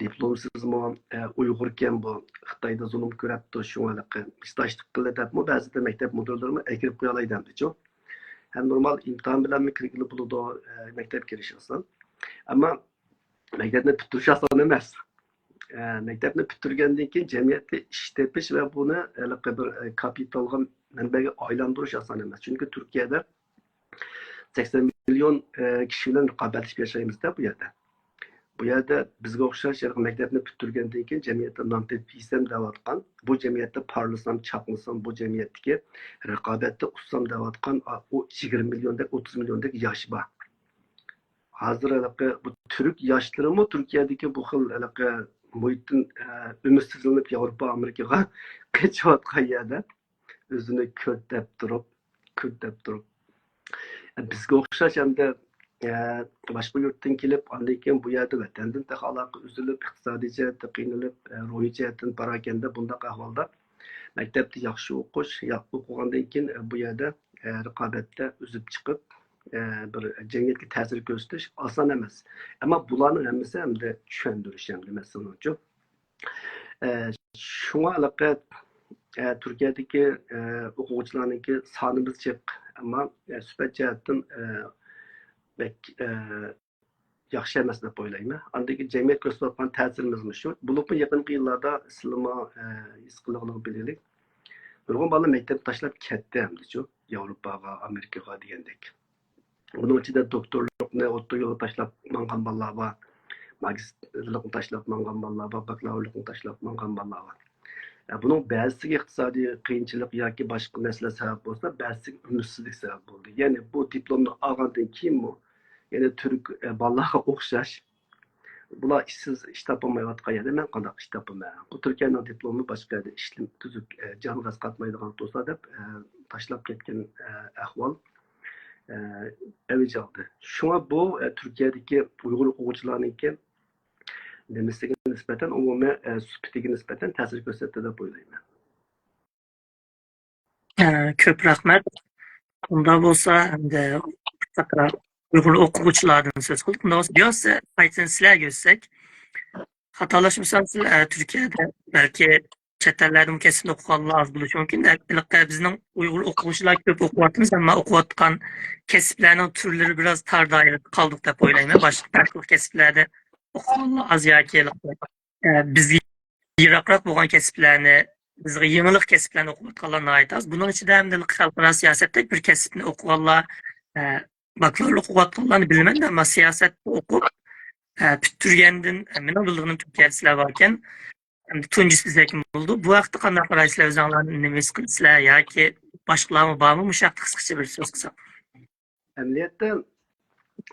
دىپلومسىزمۇ، ئە، ئۇيغۇركەن بۇ، خىتايدا زۇلۇم كۆرەپتۇ، شۇڭا ھېلىقى ھېسداشلىق قىلدى دەپمۇ بەزىدە مەكتەپ مۇدىرلىرىمۇ ئەكىرىپ قويالايدۇ ئەمدىچۇ. ھەم نورمال ئىمتىھان بىلەنمۇ كىرگىلى بولىدۇ، ئە، مەكتەپكە كىرىش ئاسان. ئەمما مەكتەپنى پۈتتۈرۈش ئاسان ئەمەس. ئە، مەكتەپنى پۈتتۈرگەندىن كېيىن جەمئىيەتتە ئىش تېپىش ۋە بۇنى ھېلىقى بىر، ئە، كاپىتالغا، مەنبەگە ئايلاندۇرۇش ئاسان ئەمەس. چۈنكى تۈركىيەدە سەكسەن مىليون، ئە، كىشى بىلەن رىقابەتلىشىپ ياشايمىز-دە بۇ يەردە. بۇ يەردە بىزگە ئوخشاش ھېلىقى مەكتەپنى پۈتتۈرگەندىن كېيىن جەمئىيەتتە نان تېپىپ يېسەم دەۋاتقان، بۇ جەمئىيەتتە پارلىسام، چاقنىسام، بۇ جەمئىيەتتىكى رىقابەتتە ئۇتسام دەۋاتقان، ئا، ئۇ يىگىرمە مىليوندەك، ئوتتۇز مىليوندەك ياش بار. ھازىر ھېلىقى بۇ تۈرك ياشلىرىمۇ تۈركىيەدىكى بۇ خىل ھېلىقى مۇھىتتىن، ئە، ئۈمىدسىزلىنىپ ياۋروپا، ئامېرىكىغا قېچىۋاتقان يەردە ئۆزىنى كۆرتەپ تۇرۇپ، كۆرتەپ تۇرۇپ، بىزگە ئوخشاش ئەمدى، ئە، باشقا يۇرتتىن كېلىپ، ئاندىن كېيىن بۇ يەردە ۋەتەندىن تېخى ئالاقە ئۈزۈلۈپ، ئىقتىسادىي جەھەتتە قىينىلىپ، ئە، روھىي جەھەتتىن پاراكەندە، بۇنداق ئەھۋالدا مەكتەپتە ياخشى ئوقۇش، يا-، ئوقۇغاندىن كېيىن، ئە، بۇ يەردە، ئە، رىقابەتتە ئۈزۈپ چىقىپ، ئە، بىر جەمئىيەتكە تەسىر كۆرسىتىش ئاسان ئەمەس. ئەمما بۇلارنىڭ ھەممىسى ئەمدى چۈشەندۈرۈش ئەمدى مەسىلىنىچۇ. ئە، شۇڭا ھېلىقى، ئە، تۈركىيەدىكى، ئە، ئوقۇغۇچىلارنىڭكى سانىمىز جىق، ئەمما، ئە، سۈپەت جەھەتتىن، ئە، بەك، ئە، ياخشى ئەمەس دەپ ئويلايمەن. ئاندىن كېيىن جەمئىيەتكە كۆرسىتىۋاتقان تەسىرىمىزمۇ شۇ. بولۇپمۇ يېقىنقى يىللاردا سىلىمۇ، ئە، ھېس قىلغىنىغا بىلىلىك. نۇرغۇن بالىلار مەكتەپنى تاشلاپ كەتتى ئەمدىچۇ. ياۋروپاغا، ئامېرىكىغا دېگەندەك. بۇنىڭ ئىچىدە دوكتورلۇقنى ئوتتۇرا يولغا تاشلاپ ماڭغان بالىلار بار. ماگىستىرلىقنى تاشلاپ ماڭغان بالىلار بار، باكلاۋۇرلۇقنى تاشلاپ ماڭغان بالىلار بار. ئە، بۇنىڭ بەزىسىگە ئىقتىسادىي قىيىنچىلىق ياكى باشقا مەسىلە سەۋەب بولسا، بەزىسىگە ئۈمىدسىزلىك سەۋەب بولدى. يەنى بۇ دىپلومنى ئالغاندىن كېيىنمۇ يەنە تۈرك، ئە، بالىلارغا ئوخشاش بۇلار ئىشسىز، ئىش تاپالمايۋاتقان يەردە مەن قانداق ئىش تاپىمەن؟ بۇ تۈركىيەنىڭ دىپلومى باشقا يەردە ئىشلىمە تۈزۈك، ئە، جانغا ئەسقاتمايدىغان تۇرسا دەپ، ئە، تاشلاپ كەتكەن، ئە، ئەھۋال، ئە، ئەۋج ئالدى. شۇڭا بۇ، ئە، تۈركىيەدىكى ئۇيغۇر ئوقۇغۇچىلارنىڭكى نېمىسىگە نىسبەتەن، ئومۇمىي، ئە، سۈپىتىگە نىسبەتەن تەسىر كۆرسەتتى دەپ ئويلايمەن. ئە، كۆپ رەھمەت. ئۇنداق بولسا، ئەمدى ئۇيغۇر ئوقۇغۇچىلاردىن سۆز قىلدۇق. ئۇنداق بولسا، بىراز قايتىدىن سىلەرگە ئۆتسەك. خاتالاشمىسام، سىلەر، ئە، تۈركىيەدە، بەلكى چەت ئەللەردىمۇ كەسىپنى ئوقۇغانلار ئاز بولۇشى مۇمكىن. ھېلىقى بىزنىڭ ئۇيغۇر ئوقۇغۇچىلار كۆپ ئوقۇۋاتىمىز، ئەمما ئوقۇۋاتقان كەسىپلەرنىڭ تۈرلىرى بىراز تار دائىرىدە قالدۇق دەپ ئويلايمەن. باشقا پەرقلىق كەسىپلەردە ئوقۇغانلار ئاز ياكى ھېلىقى، ئە، بىزگە يىراقراق بولغان كەسىپلەرنى، بىزگە يېڭىلىق كەسىپلەرنى ئوقۇۋاتقانلار ناھايىتى ئاز. بۇنىڭ ئىچىدە ھەمدە خەلقئارا سىياسەتتەك بىر كەسىپنى ئوقۇغانلار، ئە، باكلاۋۇرلۇق ئوقۇۋاتقانلارنى بىلمەيمەن، ئەمما سىياسەتنى ئوقۇپ، ئە، پۈتتۈرگەندىن، ئە، مېنىڭ بىلىدىغىنىم تۈركىيەدە سىلەر باركەن، ئەمدى تۇنجىسى بىزدەكمۇ بولىدۇ. بۇ ھەقتە قانداق قارايسىلەر؟ ئۆزۈڭلار نېمە ھېس قىلىسىلەر ياكى باشقىلارمۇ بارمۇ مۇشۇ ھەقتە قىسقىچە بىر سۆز قىلساق؟ ئەمەلىيەتتە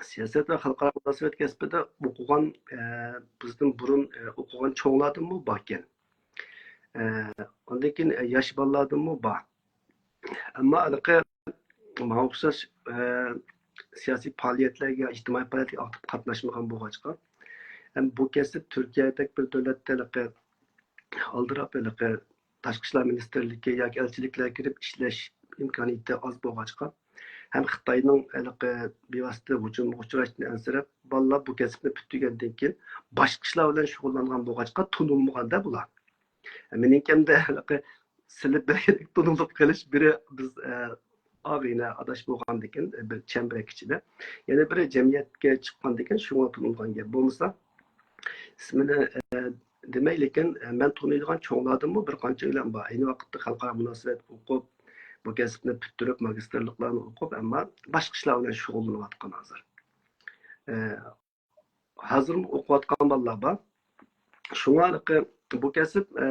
سىياسەت ۋە خەلقئارا مۇناسىۋەت كەسپىدە ئوقۇغان، ئە، بىزدىن بۇرۇن، ئە، ئوقۇغان چوڭلاردىنمۇ باركەن. ئە، ئاندىن كېيىن، ئە، ياش بالىلاردىنمۇ بار. ئەمما ھېلىقى ماڭا ئوخشاش، ئە، سىياسىي پائالىيەتلەرگە، ئىجتىمائىي پائالىيەتلەرگە ئاكتىپ قاتناشمىغان بولغاچقا، ھەم بۇ كەسىپ تۈركىيەدەك بىر دۆلەتتە ھېلىقى ئالدىراپ ھېلىقى تاشقى ئىشلار مىنىستىرلىكى ياكى ئەلچىلىكلەرگە كىرىپ ئىشلەش ئىمكانىيىتى ئاز بولغاچقا، ھەم خىتاينىڭ ھېلىقى بىۋاسىتە ھۇجۇمغا ئۇچراشتىن ئەنسىرەپ، بالىلار بۇ كەسىپنى پۈتتۈرگەندىن كېيىن باشقا ئىشلار بىلەن شۇغۇللانغان بولغاچقا، تونۇلمىغاندا بۇلار. مېنىڭكىمدە ھېلىقى سېلىپ بەرگەندەك تونۇلۇپ قېلىش، بىرى بىز، ئە، ئاغىنە ئاداش بولغاندىكىن، بىر چەمبىرەك ئىچىدە، يەنە بىرى جەمئىيەتكە چىققاندىكىن، شۇڭا تونۇلغان گەپ. بولمىسا ئىسمىنى، ئە، دېمەي، لېكىن، ئە، مەن تونۇيدىغان چوڭلاردىنمۇ بىر قانچە ئۆيلەن بار. ئەينى ۋاقىتتا خەلقئارا مۇناسىۋەت ئوقۇپ، بۇ كەسىپنى پۈتتۈرۈپ، ماگىستىرلىقلارنى ئوقۇپ، ئەمما باشقا ئىشلار بىلەن شۇغۇللىنىۋاتقان ھازىر. ئە، ھازىرمۇ ئوقۇۋاتقان بالىلار بار. شۇڭا ھېلىقى بۇ كەسىپ، ئە،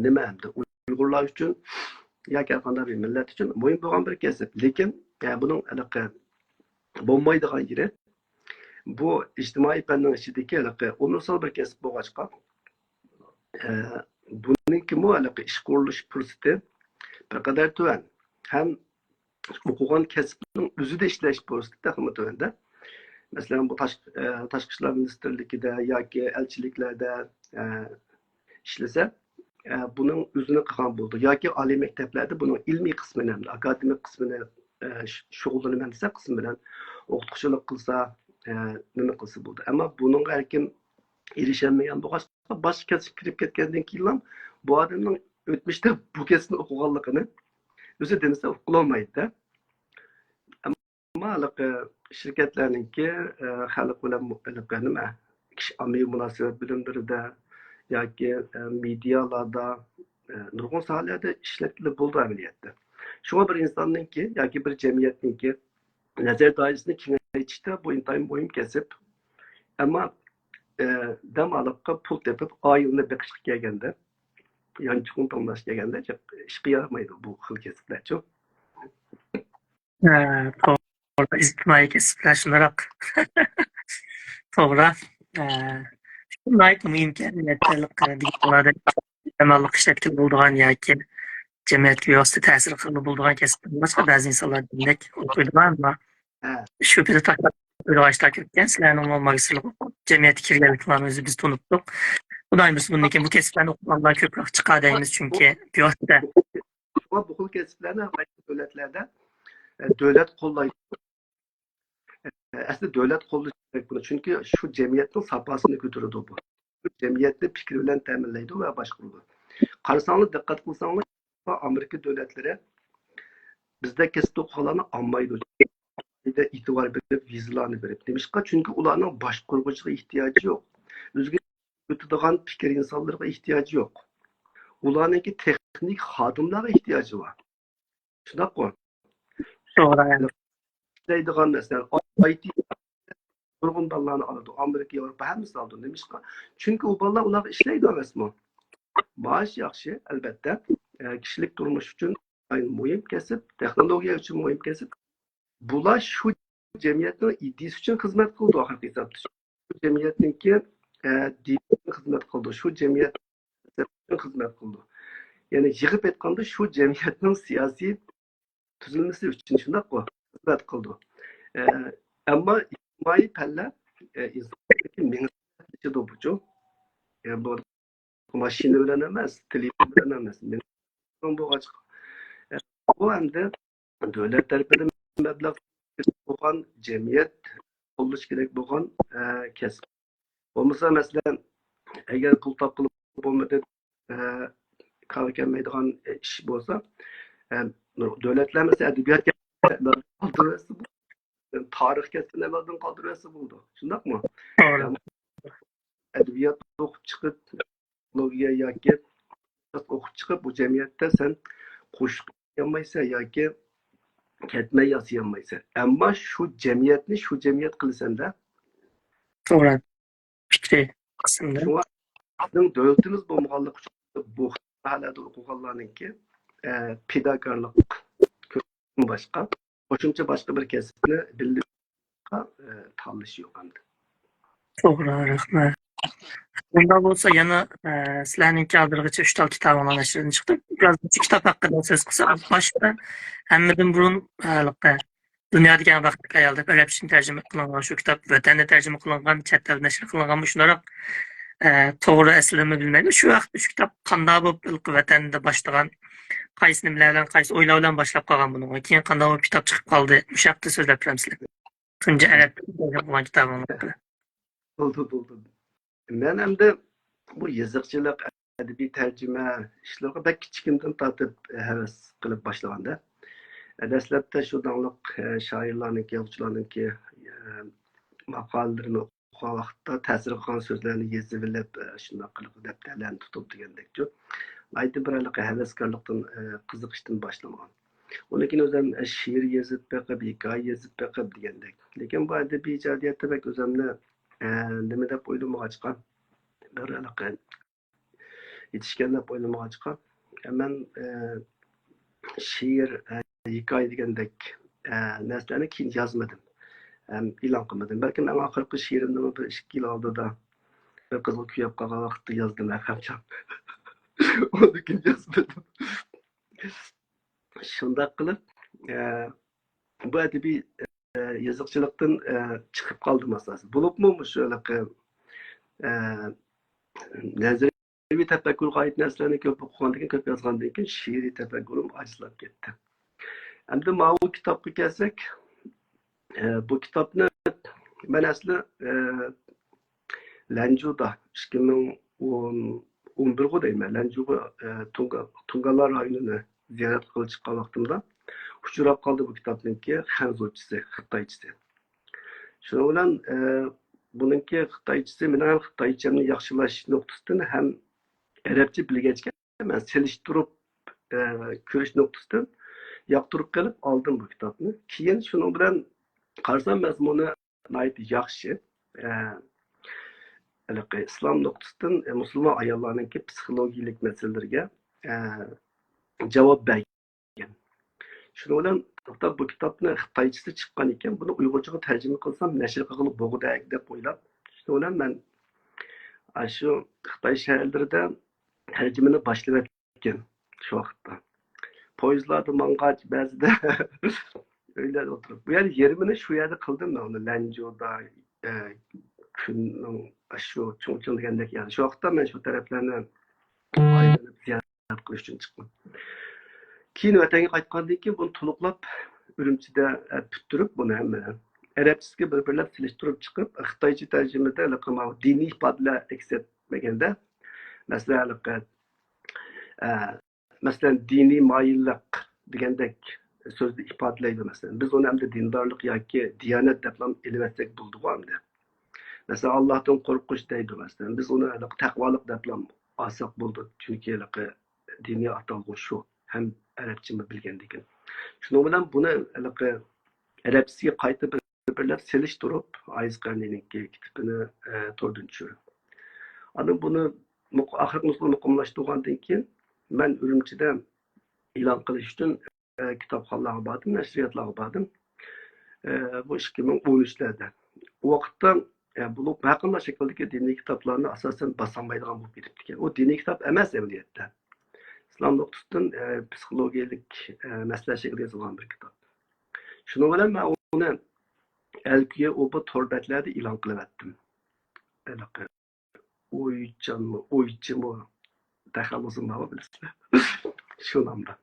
نېمە ئەمدى ئۇيغۇرلار ئۈچۈن ياكى ھەر قانداق بىر مىللەت ئۈچۈن مۇھىم بولغان بىر كەسىپ. لېكىن، ئە، بۇنىڭ ھېلىقى بولمايدىغان يېرى، بۇ ئىجتىمائىي پەننىڭ ئىچىدىكى ھېلىقى ئۇنىۋېرسال بىر كەسىپ بولغاچقا، ئە، بۇنىڭكىمۇ ھېلىقى ئىش قۇرۇلۇش پۇرسىتى بىر قەدەر تۆۋەن. ھەم ئوقۇغان كەسىپنىڭ ئۆزىدە ئىشلەش پۇرسىتى تېخىمۇ تۆۋەندە. مەسىلەن، بۇ تاش-، ئە، تاشقى ئىشلار مىنىستىرلىكىدە ياكى ئەلچىلىكلەردە، ئە، ئىشلىسە، ئە، بۇنىڭ ئۆزىنى قىلغان بولىدۇ. ياكى ئالىي مەكتەپلەردە بۇنىڭ ئىلمىي قىسمىنى، ئاكادېمىك قىسمىنى، ئە، ش-، شۇغۇللىنىمەن دېسە، قىسمى بىلەن ئوقۇتقۇچىلىق قىلسا، ئە، نېمە قىلسا بولىدۇ. ئەمما بۇنىڭغا ھەركىم ئېرىشەلمىگەن بولغاچقا، باشقا كەسىپكە كىرىپ كەتكەندىن كېيىنلا بۇ ئادەمنىڭ ئۆتمۈشتە بۇ كەسىپنى ئوقۇغانلىقىنى ئۆزى دېمىسە ئۇقۇلالمايدۇ-دە. ئەمما ھېلىقى شىركەتلەرنىڭكى، ئە، خەلق بىلەن مۇ-، ھېلىقى نېمە، كىشى ئاممىۋى مۇناسىۋەت بۆلۈملىرىدە ياكى، ئە، مېدىيالاردا، ئە، نۇرغۇن ساھەلەردە ئىشلەتكىلى بولىدۇ ئەمەلىيەتتە. شۇڭا بىر ئىنساننىڭكى ياكى بىر جەمئىيەتنىڭكى نەزەر دائىرىسىنى كېڭەيتىشتە بۇ ئىنتايىن مۇھىم كەسىپ. ئەمما، ئە، دەم ئالىققا پۇل تېپىپ ئائىلىنى بېقىشقا كەلگەندە، يانچۇقنى تاللاشقا كەلگەندە ئىشقا يارىمايدۇ بۇ خىل كەسىپلەرچۇ. ئە، توغرا، ئىجتىمائىي كەسىپلەر شۇنداق. توغرا. ئە، ناھايىتى مۇھىمكەن، دېگەنلىك ئىشلەتكىلى بولىدىغان ياكى جەمئىيەتكە بىۋاسىتە تەسىر قىلغىلى بولىدىغان كەسىپ بولغاچقا، بەزى ئىنسانلار دېگەندەك ئوقۇيدىغان، ئەمما شۇ پېتى تاشلاپ قويىدىغان ئىشلار كۆپكەن. سىلەرنىڭمۇ ماگىستىرلىق ئوقۇپ، جەمئىيەتكە كىرگەنلىكىڭلارنى ئۆزى بىز تونۇپتۇق. خۇدايىم بۇيرۇسا، بۇندىن كېيىن بۇ كەسىپلەرنى ئوقۇغانلار كۆپرەك چىقار دەيمىز، چۈنكى بىۋاسىتە شۇڭا بۇ خىل كەسىپلەرنى ھەر قايسى دۆلەتلەردە، ئە، دۆلەت قوللايدۇ. ئە، ئەسلى دۆلەت قوللىشى كېرەك بۇنى. چۈنكى شۇ جەمئىيەتنىڭ ساپاسىنى كۆتۈرىدۇ بۇ. شۇ جەمئىيەتنى پىكرى بىلەن تەمىنلەيدۇ ۋە باشقۇرىدۇ. قارىساڭلار، دىققەت قىلساڭلار، ئامېرىكا دۆلەتلىرى بىزدە كەسىپتە ئوقۇغانلارنى ئالمايدۇ. ئېتىبار بېرىپ، ۋىزىلارنى بېرىپ. نېمىشقا؟ چۈنكى ئۇلارنىڭ باشقۇرغۇچىغا ئېھتىياجى يوق. ئۆزىگە ئۆتىدىغان پىكىر ئىنسانلىرىغا ئېھتىياجى يوق. ئۇلارنىڭكى تېخنىك خادىملارغا ئېھتىياجى بار. شۇنداققۇ؟ توغرا. ئىشلەيدىغان، مەسىلەن، ئاي تى نۇرغۇن بالىلارنى ئالىدۇ. ئامېرىكا، ياۋروپا، ھەممىسىنى ئالىدۇ. نېمىشقا؟ چۈنكى ئۇ بالىلار ئۇلارغا ئىشلەيدۇ ئەمەسمۇ؟ مائاش ياخشى، ئەلبەتتە. ئە، كىشىلىك تۇرمۇش ئۈچۈن ئىنتايىن مۇھىم كەسىپ، تېخنولوگىيە ئۈچۈن مۇھىم كەسىپ. بۇلار شۇ جەمئىيەتنىڭ ئىدىيىسى ئۈچۈن خىزمەت قىلىدۇ ئاخىرقى ھېسابتا. شۇ جەمئىيەتنىڭكى، ئە، دىنى ئۈچۈن خىزمەت قىلىدۇ. شۇ جەمئىيەت ئۈچۈن خىزمەت قىلىدۇ. يەنى يىغىپ ئېيتقاندا، شۇ جەمئىيەتنىڭ سىياسىي تۈزۈلمىسى ئۈچۈن، شۇنداققۇ؟ خىزمەت قىلىدۇ. ئە، ئەمما ئىجتىمائىي پەنلەر، ئە، ئىنساننىڭكى مېڭىسىنى ئىشلىتىدۇ بۇچۇ. ئە، بۇ ماشىنا بىلەن ئەمەس، تېلېفون بىلەن ئەمەس. مېنىڭ بولغاچقا، ئە، بۇ ئەمدى دۆلەت تەرىپىدىن مەبلەغ بولغان، جەمئىيەت قوللىشى كېرەك بولغان، ئە، كەسىپ. بولمىسا، مەسىلەن، ئەگەر پۇل تاپقىلى بولمىدى، ئە، كارى كەلمەيدىغان ئىش بولسا، ئە، دۆلەتلەر مەسىلەن ئەدەبىيات قالدۇرۇۋەتسە بولىدۇ. تارىخ كەسپىنى ئەمەلدىن قالدۇرۇۋەتسە بولىدۇ. شۇنداقمۇ؟ توغرا. ئەدەبىيات ئوقۇپ چىقىپ، تېخنولوگىيە ياكى ئوقۇپ چىقىپ، بۇ جەمئىيەتتە سەن قوشۇق يازالمايسەن ياكى كەتمەن ياسىيالمايسەن. ئەمما شۇ جەمئىيەتنى شۇ جەمئىيەت قىلىسەن-دە. توغرا. پىكرى قىسمىدا. شۇڭا بىزنىڭ دۆلىتىمىز بولمىغانلىقى ئۈچۈن بۇ خىل ساھەلەردە ئوقۇغانلارنىڭكى، ئە، پىداكارلىق باشقا، قوشۇمچە باشقا بىر كەسىپنى بىلىشقا، ئە، تاللىشى يوق ئەمدى. توغرا، رەھمەت. ئۇنداق بولسا يەنە، ئە، سىلەرنىڭكى ھازىرغىچە ئۈچ تال كىتابىڭلار نەشردىن چىقتى. بىراز مۇشۇ كىتاب ھەققىدە سۆز قىلساق، باشتا ھەممىدىن بۇرۇن، ھېلىقى دۇنيادىكى ئەڭ بەختلىك ئايال دەپ ئەرەبچىدىن تەرجىمە قىلىنغان شۇ كىتاب، ۋەتەندە تەرجىمە قىلىنغان، چەت ئەلدە نەشر قىلىنغانمۇ شۇنداقراق، ئە، توغرا ئەسلىمە بىلمەيمەن. شۇ ۋاقىت شۇ كىتاب قانداق بولۇپ ھېلىقى ۋەتەندە باشلىغان، قايسى نېمىلەر بىلەن، قايسى ئويلار بىلەن باشلاپ قالغان بۇنىڭغا؟ كېيىن قانداق بولۇپ كىتاب چىقىپ قالدى؟ مۇشۇ ھەقتە سۆزلەپ بېرەمسىلەر؟ تۇنجى ئەرەب قىلغان كىتابىڭ ھەققىدە. بولدى، بولدى. مەن ئەمدى بۇ يېزىقچىلىق، ئەدەبىي تەرجىمە ئىشلىرىغا بەك كىچىكىمدىن تارتىپ ھەۋەس قىلىپ باشلىغاندا. دەسلەپتە شۇ داڭلىق، ئە، شائىرلارنىڭكى، يازغۇچىلارنىڭكى، ئە، ماقالىلىرىنى ئوقۇغان ۋاقىتتا تەسىر قىلغان سۆزلەرنى يېزىۋېلىپ، ئە، شۇنداق قىلىپ دەپتەرلەرنى تۇتۇپ دېگەندەكچۇ. ناھايىتى بىر ھېلىقى ھەۋەسكارلىقتىن، ئە، قىزىقىشتىن باشلانغان. ئۇنىڭ كېيىن ئۆزۈم، ئە، شېئىر يېزىپ بېقىپ، ھېكايە يېزىپ بېقىپ دېگەندەك. لېكىن بۇ ئەدەبىي ئىجادىيەتتە بەك ئۆزۈمنى، ئە، نېمە دەپ ئويلىمىغاچقا، بىر ھېلىقى يېتىشكەن دەپ ئويلىمىغاچقا، مەن، ئە، شېئىر، ئە، ھېكايە دېگەندەك، ئە، نەرسىلەرنى كېيىن يازمىدىم ھەم ئېلان قىلمىدىم. بەلكىم ئەڭ ئاخىرقى شېئىرىمنىمۇ بىر ئىككى يىل ئالدىدا بىر قىزغا كۆيۈپ قالغان ۋاقىتتا يازدىم ئەخەمجان. ئۇنىڭدىن كېيىن يازمىدىم. شۇنداق قىلىپ، ئە، بۇ ئەدەبىي، ئە، يېزىقچىلىقتىن، ئە، چىقىپ قالدىم ئاساسەن. بولۇپمۇ مۇشۇ ھېلىقى، ئە، نەزەرىيەۋى تەپەككۇرغا ئائىت نەرسىلەرنى كۆپ ئوقۇغاندىن كېيىن، كۆپ يازغاندىن كېيىن شېئىرىي تەپەككۇرۇم ئاجىزلاپ كەتتى. ئەمدى ماۋۇ كىتابقا كەلسەك، ئە، بۇ كىتابنى مەن ئەسلى، ئە، لەنجۇدا ئىككى مىڭ ئون، ئون بىرغۇ دەيمەن، لەنجۇغا، ئە، تۇڭگا-، تۇڭگانلار رايونىنى زىيارەت قىلغىلى چىققان ۋاقتىمدا ئۇچراپ قالدى بۇ كىتابنىڭكى خەنزۇچىسى، خىتايچىسى. شۇنىڭ بىلەن، ئە، بۇنىڭكى خىتايچىسى مېنىڭ ھەم خىتايچەمنى ياخشىلاش نۇقتىسىدىن ھەم ئەرەبچە بىلگەچكە مەن سېلىشتۇرۇپ، ئە، كۆرۈش نۇقتىسىدىن ياقتۇرۇپ قېلىپ ئالدىم بۇ كىتابنى. كېيىن شۇنىڭ بىلەن قارىسام مەزمۇنى ناھايىتى ياخشى. ئە، ھېلىقى ئىسلام نۇقتىسىدىن، ئە، مۇسۇلمان ئاياللارنىڭكى پسىخولوگىيىلىك مەسىلىلىرىگە، ئە، جاۋاب بەرگەن. شۇنىڭ بىلەن توختاپ بۇ كىتابنى خىتايچىسى چىققان ئىكەن، بۇنى ئۇيغۇرچىغا تەرجىمە قىلسام نەشر قىلغىلى بولغۇدەك دەپ ئويلاپ، شۇنىڭ بىلەن مەن ئاشۇ خىتاي شەھەرلىرىدە تەرجىمىنى باشلىۋەتكەن شۇ ۋاقىتتا. پويىزلاردا ماڭغاچ بەزىدە ئۆيلەردە ئولتۇرۇپ. بۇ يەردە يېرىمىنى شۇ يەردە قىلدىم مەن ئۇنى. لەنجۇدا، ئە، كۈننىڭ ئاشۇ چۇڭچىڭ دېگەندەك يەردە. شۇ ۋاقىتتا مەن شۇ تەرەپلەرنى ئايلىنىپ زىيارەت قىلىش ئۈچۈن چىقتىم. كېيىن ۋەتەنگە قايتقاندىن كېيىن بۇنى تولۇقلاپ ئۈرۈمچىدە، ئە، پۈتتۈرۈپ بۇنى ھەممىنى ئەرەبچىسىگە بىر-بىرلەپ سېلىشتۇرۇپ چىقىپ، خىتايچە تەرجىمىدە ھېلىقى ماۋۇ دىنىي ئىپادىلەر ئەكس ئەتمىگەندە، مەسىلەن، ھېلىقى، ئە، مەسىلەن، دىنىي مايىللىق دېگەندەك سۆزنى ئىپادىلەيدۇ، مەسىلەن. بىز ئۇنى ئەمدى دىندارلىق ياكى دىيانەت دەپلا ئېلىۋەتسەك بولىدىغۇ ئەمدى. مەسىلەن، ئاللاھتىن قورقۇش دەيدۇ، مەسىلەن. بىز ئۇنى تەقۋالىق دەپلا ئالساق بولىدۇ، چۈنكى ھېلىقى دىنىي ئاتالغۇ شۇ، ھەم ئەرەبچىمۇ بىلگەندىكىن. شۇنىڭ بىلەن بۇنى ھېلىقى ئەرەبچىسىگە قايتا بىر بىرلەپ سېلىشتۇرۇپ، ئايس قەرنىنىڭكى كىتابىنى، ئە، توردىن چۈشۈرۈپ. ئاندىن بۇنى مۇق-، ئاخىرقى نۇسخىنى مۇقىملاشتۇرغاندىن كېيىن، مەن ئۈرۈمچىدە ئېلان قىلىش ئۈچۈن، ئە، كىتابخانىلارغا باردىم، نەشرىياتلارغا باردىم. ئە، بۇ ئىككى مىڭ ئون ئۈچلەردە. ئۇ ۋاقىتتا، ئە، بولۇپ ھەر قانداق شەكىلدىكى دىنىي كىتابلارنى ئاساسەن باسالمايدىغان بولۇپ كېتىپتىكەن. ئۇ دىنىي كىتاب ئەمەس ئەمەلىيەتتە. ئىسلام نۇقتىسىدىن، ئە، پسىخولوگىيەلىك، ئە، مەسىلە شەكلىدە يېزىلغان بىر كىتاب. شۇنىڭ بىلەن مەن ئۇنى ئەلكۈيە ئوبا تور بەتلەردە ئېلان قىلىۋەتتىم. ھېلىقى ئويچانمۇ، ئويچىمۇ، تەخەللۇسۇم بارغۇ بىلىسىلەر. شۇ نامدا.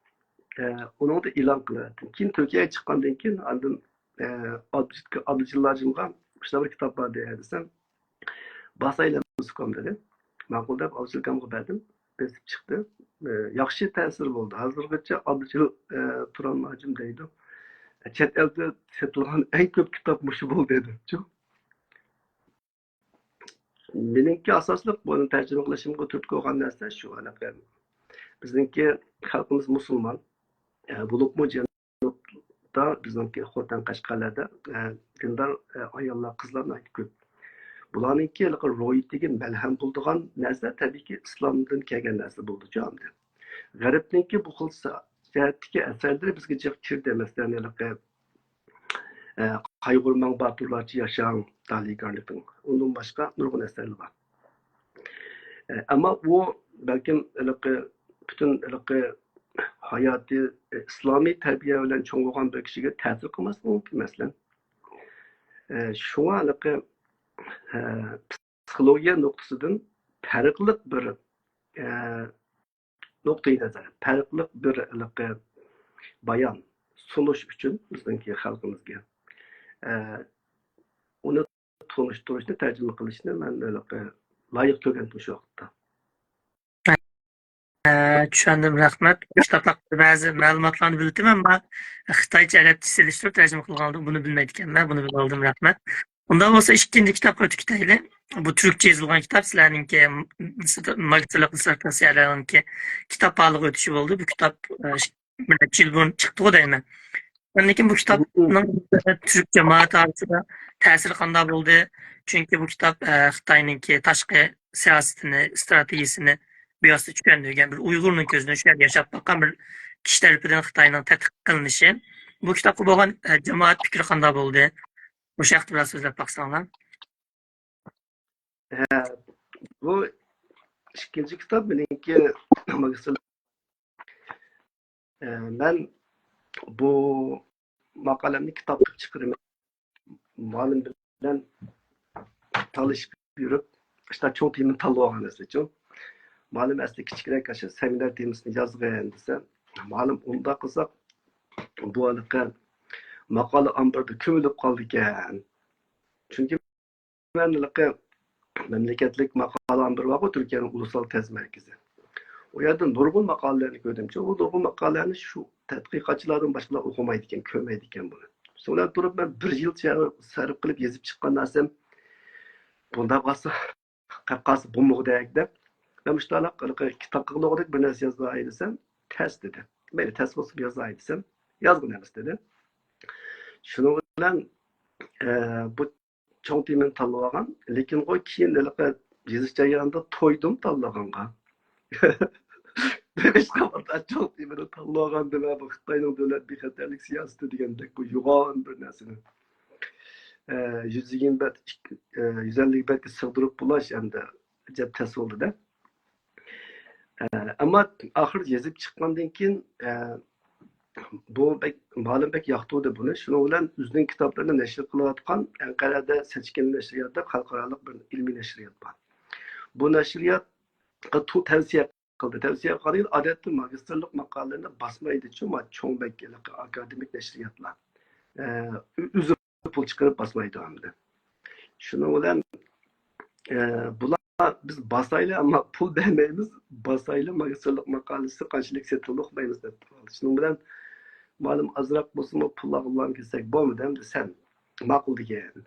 ئە، ئۇنىڭدا ئېلان قىلىۋەتتىم. كېيىن تۈركىيەگە چىققاندىن كېيىن ئاندىن، ئە، ئابدۇ-، ئابدۇجېلىل ھاجىمغا مۇشۇنداق بىر كىتاب بار دېدى دېسەم، باسايلى ئۇكام دېدى. ماقۇل دەپ ئابدۇجېلىل ئاكامغا بەردىم. بېسىپ چىقتى. ئە، ياخشى تەسىر بولدى. ھازىرغىچە ئابدۇجېلىل، ئە، تۇرالماجىم دەيدۇ. چەت ئەلدە سېتىلغان ئەڭ كۆپ كىتاب مۇشۇ بولدى دېدى. مېنىڭكى ئاساسلىق بۇنى تەرجىمە قىلىشىمغا تۈرتكە بولغان نەرسە شۇ، ھېلىقى بىزنىڭكى خەلقىمىز مۇسۇلمان، ئە، بولۇپمۇ جەنۇبتا بىزنىڭكى خوتەن، قەشقەرلەردە، ئە، دىندار، ئە، ئاياللار، قىزلار ناھايىتى كۆپ. بۇلارنىڭكى ھېلىقى روھىيىتىگە مەلھەم بولىدىغان نەرسە تەبىئىيكى ئىسلامدىن كەلگەن نەرسە بولىدۇ ئەمدى. غەربنىڭكى بۇ خىل جەھەتتىكى ئەسەرلىرى بىزگە جىق كىردى، مەسىلەن، ھېلىقى ئە، قايغۇرماڭ باتۇرلارچە ياشاڭ، دالى گارنېتنىڭ. ئۇندىن باشقا نۇرغۇن ئەسەرلىرى بار. ئە، ئەمما ئۇ بەلكىم ھېلىقى پۈتۈن ھېلىقى ھاياتى، ئە، ئىسلامىي تەربىيە بىلەن چوڭ بولغان بىر كىشىگە تەسىر قىلماسلىقى مۇمكىن، مەسىلەن. ئە، شۇڭا ھېلىقى، ئە، پسىخولوگىيە نۇقتىسىدىن پەرقلىق بىر، ئە، نۇقتىئى نەزەر، پەرقلىق بىر ھېلىقى بايان سۇنۇش ئۈچۈن بىزنىڭكى خەلقىمىزگە، ئە، ئۇنى تونۇشتۇرۇشنى، تەرجىمە قىلىشنى مەن ھېلىقى لايىق كۆرگەنتىم شۇ ۋاقىتتا. ئە، چۈشەندىم، رەھمەت. كىتابلار بەزى مەلۇماتلارنى بىلدىم، ئەمما خىتايچە، ئەرەبچە سېلىشتۇرۇپ تەرجىمە قىلغانلىقىن بۇنى بىلمەيدىكەنمەن، بۇنى بىلىۋالدىم، رەھمەت. ئۇنداق بولسا ئىككىنچى كىتابقا ئۆتۈپ كېتەيلى. بۇ تۈركچە يېزىلغان كىتاب، سىلەرنىڭكى ماگىستىرلىق دىسسېرتاتسىيەلەرنىڭكى كىتاب پالىغا ئۆتۈشى بولدى. بۇ كىتاب، ئە، بىر نەچچە يىل بۇرۇن چىقتىغۇ دەيمەن. ئاندىن كېيىن بۇ كىتابنىڭ تۈرك جامائەت ئارىسىدا تەسىرى قانداق بولدى؟ چۈنكى بۇ كىتاب، ئە، خىتاينىڭكى تاشقى سىياسىتىنى، ئىستراتېگىيىسىنى بىۋاسىتە چۈشەندۈرگەن بىر ئۇيغۇرنىڭ كۆزىدىن شۇ يەردە ياشاپ باققان بىر كىشى تەرىپىدىن خىتاينىڭ تەتقىق قىلىنىشى. بۇ كىتابقا بولغان، ئە، جامائەت پىكرى قانداق بولدى؟ مۇشۇ ھەقتە بىراز سۆزلەپ باقساڭلار. ھە، بۇ ئىككىنچى كىتاب مېنىڭكى ماگىستىرلىق. ئە، مەن بۇ ماقالەمنى كىتاب قىلىپ چىقىرىمەن. مۇئەللىم بىلەن تالىشىپ يۈرۈپ، ئىشتا چوڭ تېمىنى تاللىۋالغان ئەسلىچۇ. مۇئەللىم ئەسلى كىچىكرەك ئاشۇ سېمىنار تېمىسىنى يازغىن دېسە، مۇئەللىم ئۇنداق قىلساق، بۇ ھېلىقى ماقالە ئامبىرىدا كۆمۈلۈپ قالىدىكەن. چۈنكى مەن ھېلىقى مەملىكەتلىك ماقالە ئامبىرى بارغۇ، تۈركىيەنىڭ ئۇلۇسلار تەز مەركىزى. ئۇ يەردە نۇرغۇن ماقالىلەرنى كۆردۈمچۇ، ئۇ نۇرغۇن ماقالىلەرنى شۇ تەتقىقاتچىلاردىن باشقىلار ئوقۇمايدىكەن، كۆرمەيدىكەن بۇنى. شۇنىڭ بىلەن تۇرۇپ مەن بىر يىلچە سەرپ قىلىپ يېزىپ چىققان نەرسەم، بۇنداق قالسا، قېلىپ قالسا بولمىغۇدەك دەپ، مەن مۇشۇنداق ھېلىقى كىتاب قىلغۇدەك بىر نەرسە يازاي دېسەم، تەس دېدى. مەيلى، تەس بولسىمۇ يازاي دېسەم، يازغىن ئەمىسە دېدى. شۇنىڭ بىلەن، ئە، بۇ چوڭ تېمىنى تاللىۋالغان. لېكىن ئۇ كېيىن ھېلىقى يېزىش جەريانىدا تويدۇم تاللىغانغا. دېمەشقە، چوڭ تېمىنى تاللىۋالغان دېمە، بۇ خىتاينىڭ دۆلەت بىخەتەرلىك سىياسىتى دېگەندەك بۇ يوغان بىر نەرسىنى، ئە، يۈز يىگىرمە بەت، ئىككى، ئە، يۈز ئەللىك بەتكە سىغدۇرۇپ بولاش ئەمدى ئەجەب تەس بولدى-دە. ئە، ئەمما ئاخىرى يېزىپ چىققاندىن كېيىن، ئە، بۇ بەك، مۇئەللىم بەك ياقتۇردى بۇنى. شۇنىڭ بىلەن ئۆزىنىڭ كىتابلىرىنى نەشر قىلىۋاتقان ئەنقەرەدە سەچكىن نەشرىيات دەپ خەلقئارالىق بىر ئىلمىي نەشرىيات بار. بۇ نەشرىياتقا تو-، تەۋسىيە قىلدى. تەۋسىيە قىلغان ئادەتتە ماگىستىرلىق ماقالىلىرىنى باسمايدىچۇ، ما چوڭ بەك ئاكادېمىك نەشرىياتلار. ئە، ئۆ-، ئۆزى پۇل چىقىرىپ باسمايدۇ ئەمدى. شۇنىڭ بىلەن، ئە، بۇلار، بىز باسايلى، ئەمما پۇل بەرمەيمىز، باسايلى، ماگىستىرلىق ماقالىسى قانچىلىك سېتىلدى ئۇقمايمىز دەپ. شۇنىڭ بىلەن مۇئەللىم ئازراق بولسىمۇ پۇل ئالغىلى كەلسەك بولمىدى ئەمدى سەن ماقۇل دېگەن.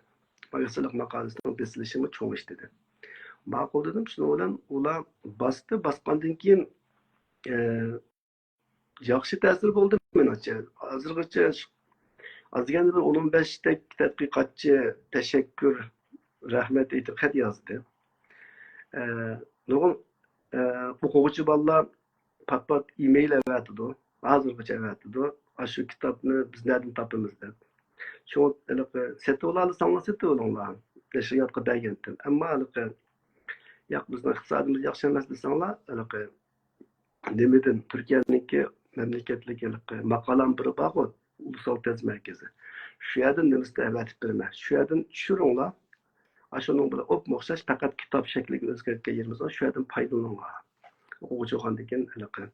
ماگىستىرلىق ماقالىسىنىڭ بېسىلىشىمۇ چوڭ ئىش دېدى. ماقۇل دېدىم. شۇنىڭ بىلەن ئۇلار باستى. باسقاندىن كېيىن، ئە، ياخشى تەسىر بولدى مېنىڭچە. ھازىرغىچە ش-، ئاز دېگەندە بىر ئون بەشتەك تەتقىقاتچى تەشەككۈر، رەھمەت ئېيتىپ خەت يازدى. ئە، نۇرغۇن، ئە، ئوقۇغۇچى بالىلار پات-پات ئىمېيل ئەۋەتىدۇ، ھازىرغىچە ئەۋەتىدۇ. ئاشۇ كىتابنى بىز نەدىن تاپىمىز دەپ. شۇڭا ھېلىقى سېتىۋالالىساڭلار سېتىۋېلىڭلار، نەشرىياتقا بەرگەنتىم. ئەمما ھېلىقى، ياق، بىزنىڭ ئىقتىسادىمىز ياخشى ئەمەس دېسەڭلار، ھېلىقى نېمىدىن، تۈركىيەنىڭكى مەملىكەتلىك ھېلىقى ماقالام بىرى بارغۇ، ئۇلۇسال تېز مەركىزى. شۇ يەردىن نېمىسىنى ئەۋەتىپ بېرىمەن. شۇ يەردىن چۈشۈرۈڭلار. ئاشۇنىڭ بىلەن ئوپمۇ ئوخشاش، پەقەت كىتاب شەكلىگە ئۆزگەرتكەن يېرىمىز بار. شۇ يەردىن پايدىلىنىڭلار. ئوقۇغۇچى بولغاندىن كېيىن ھېلىقى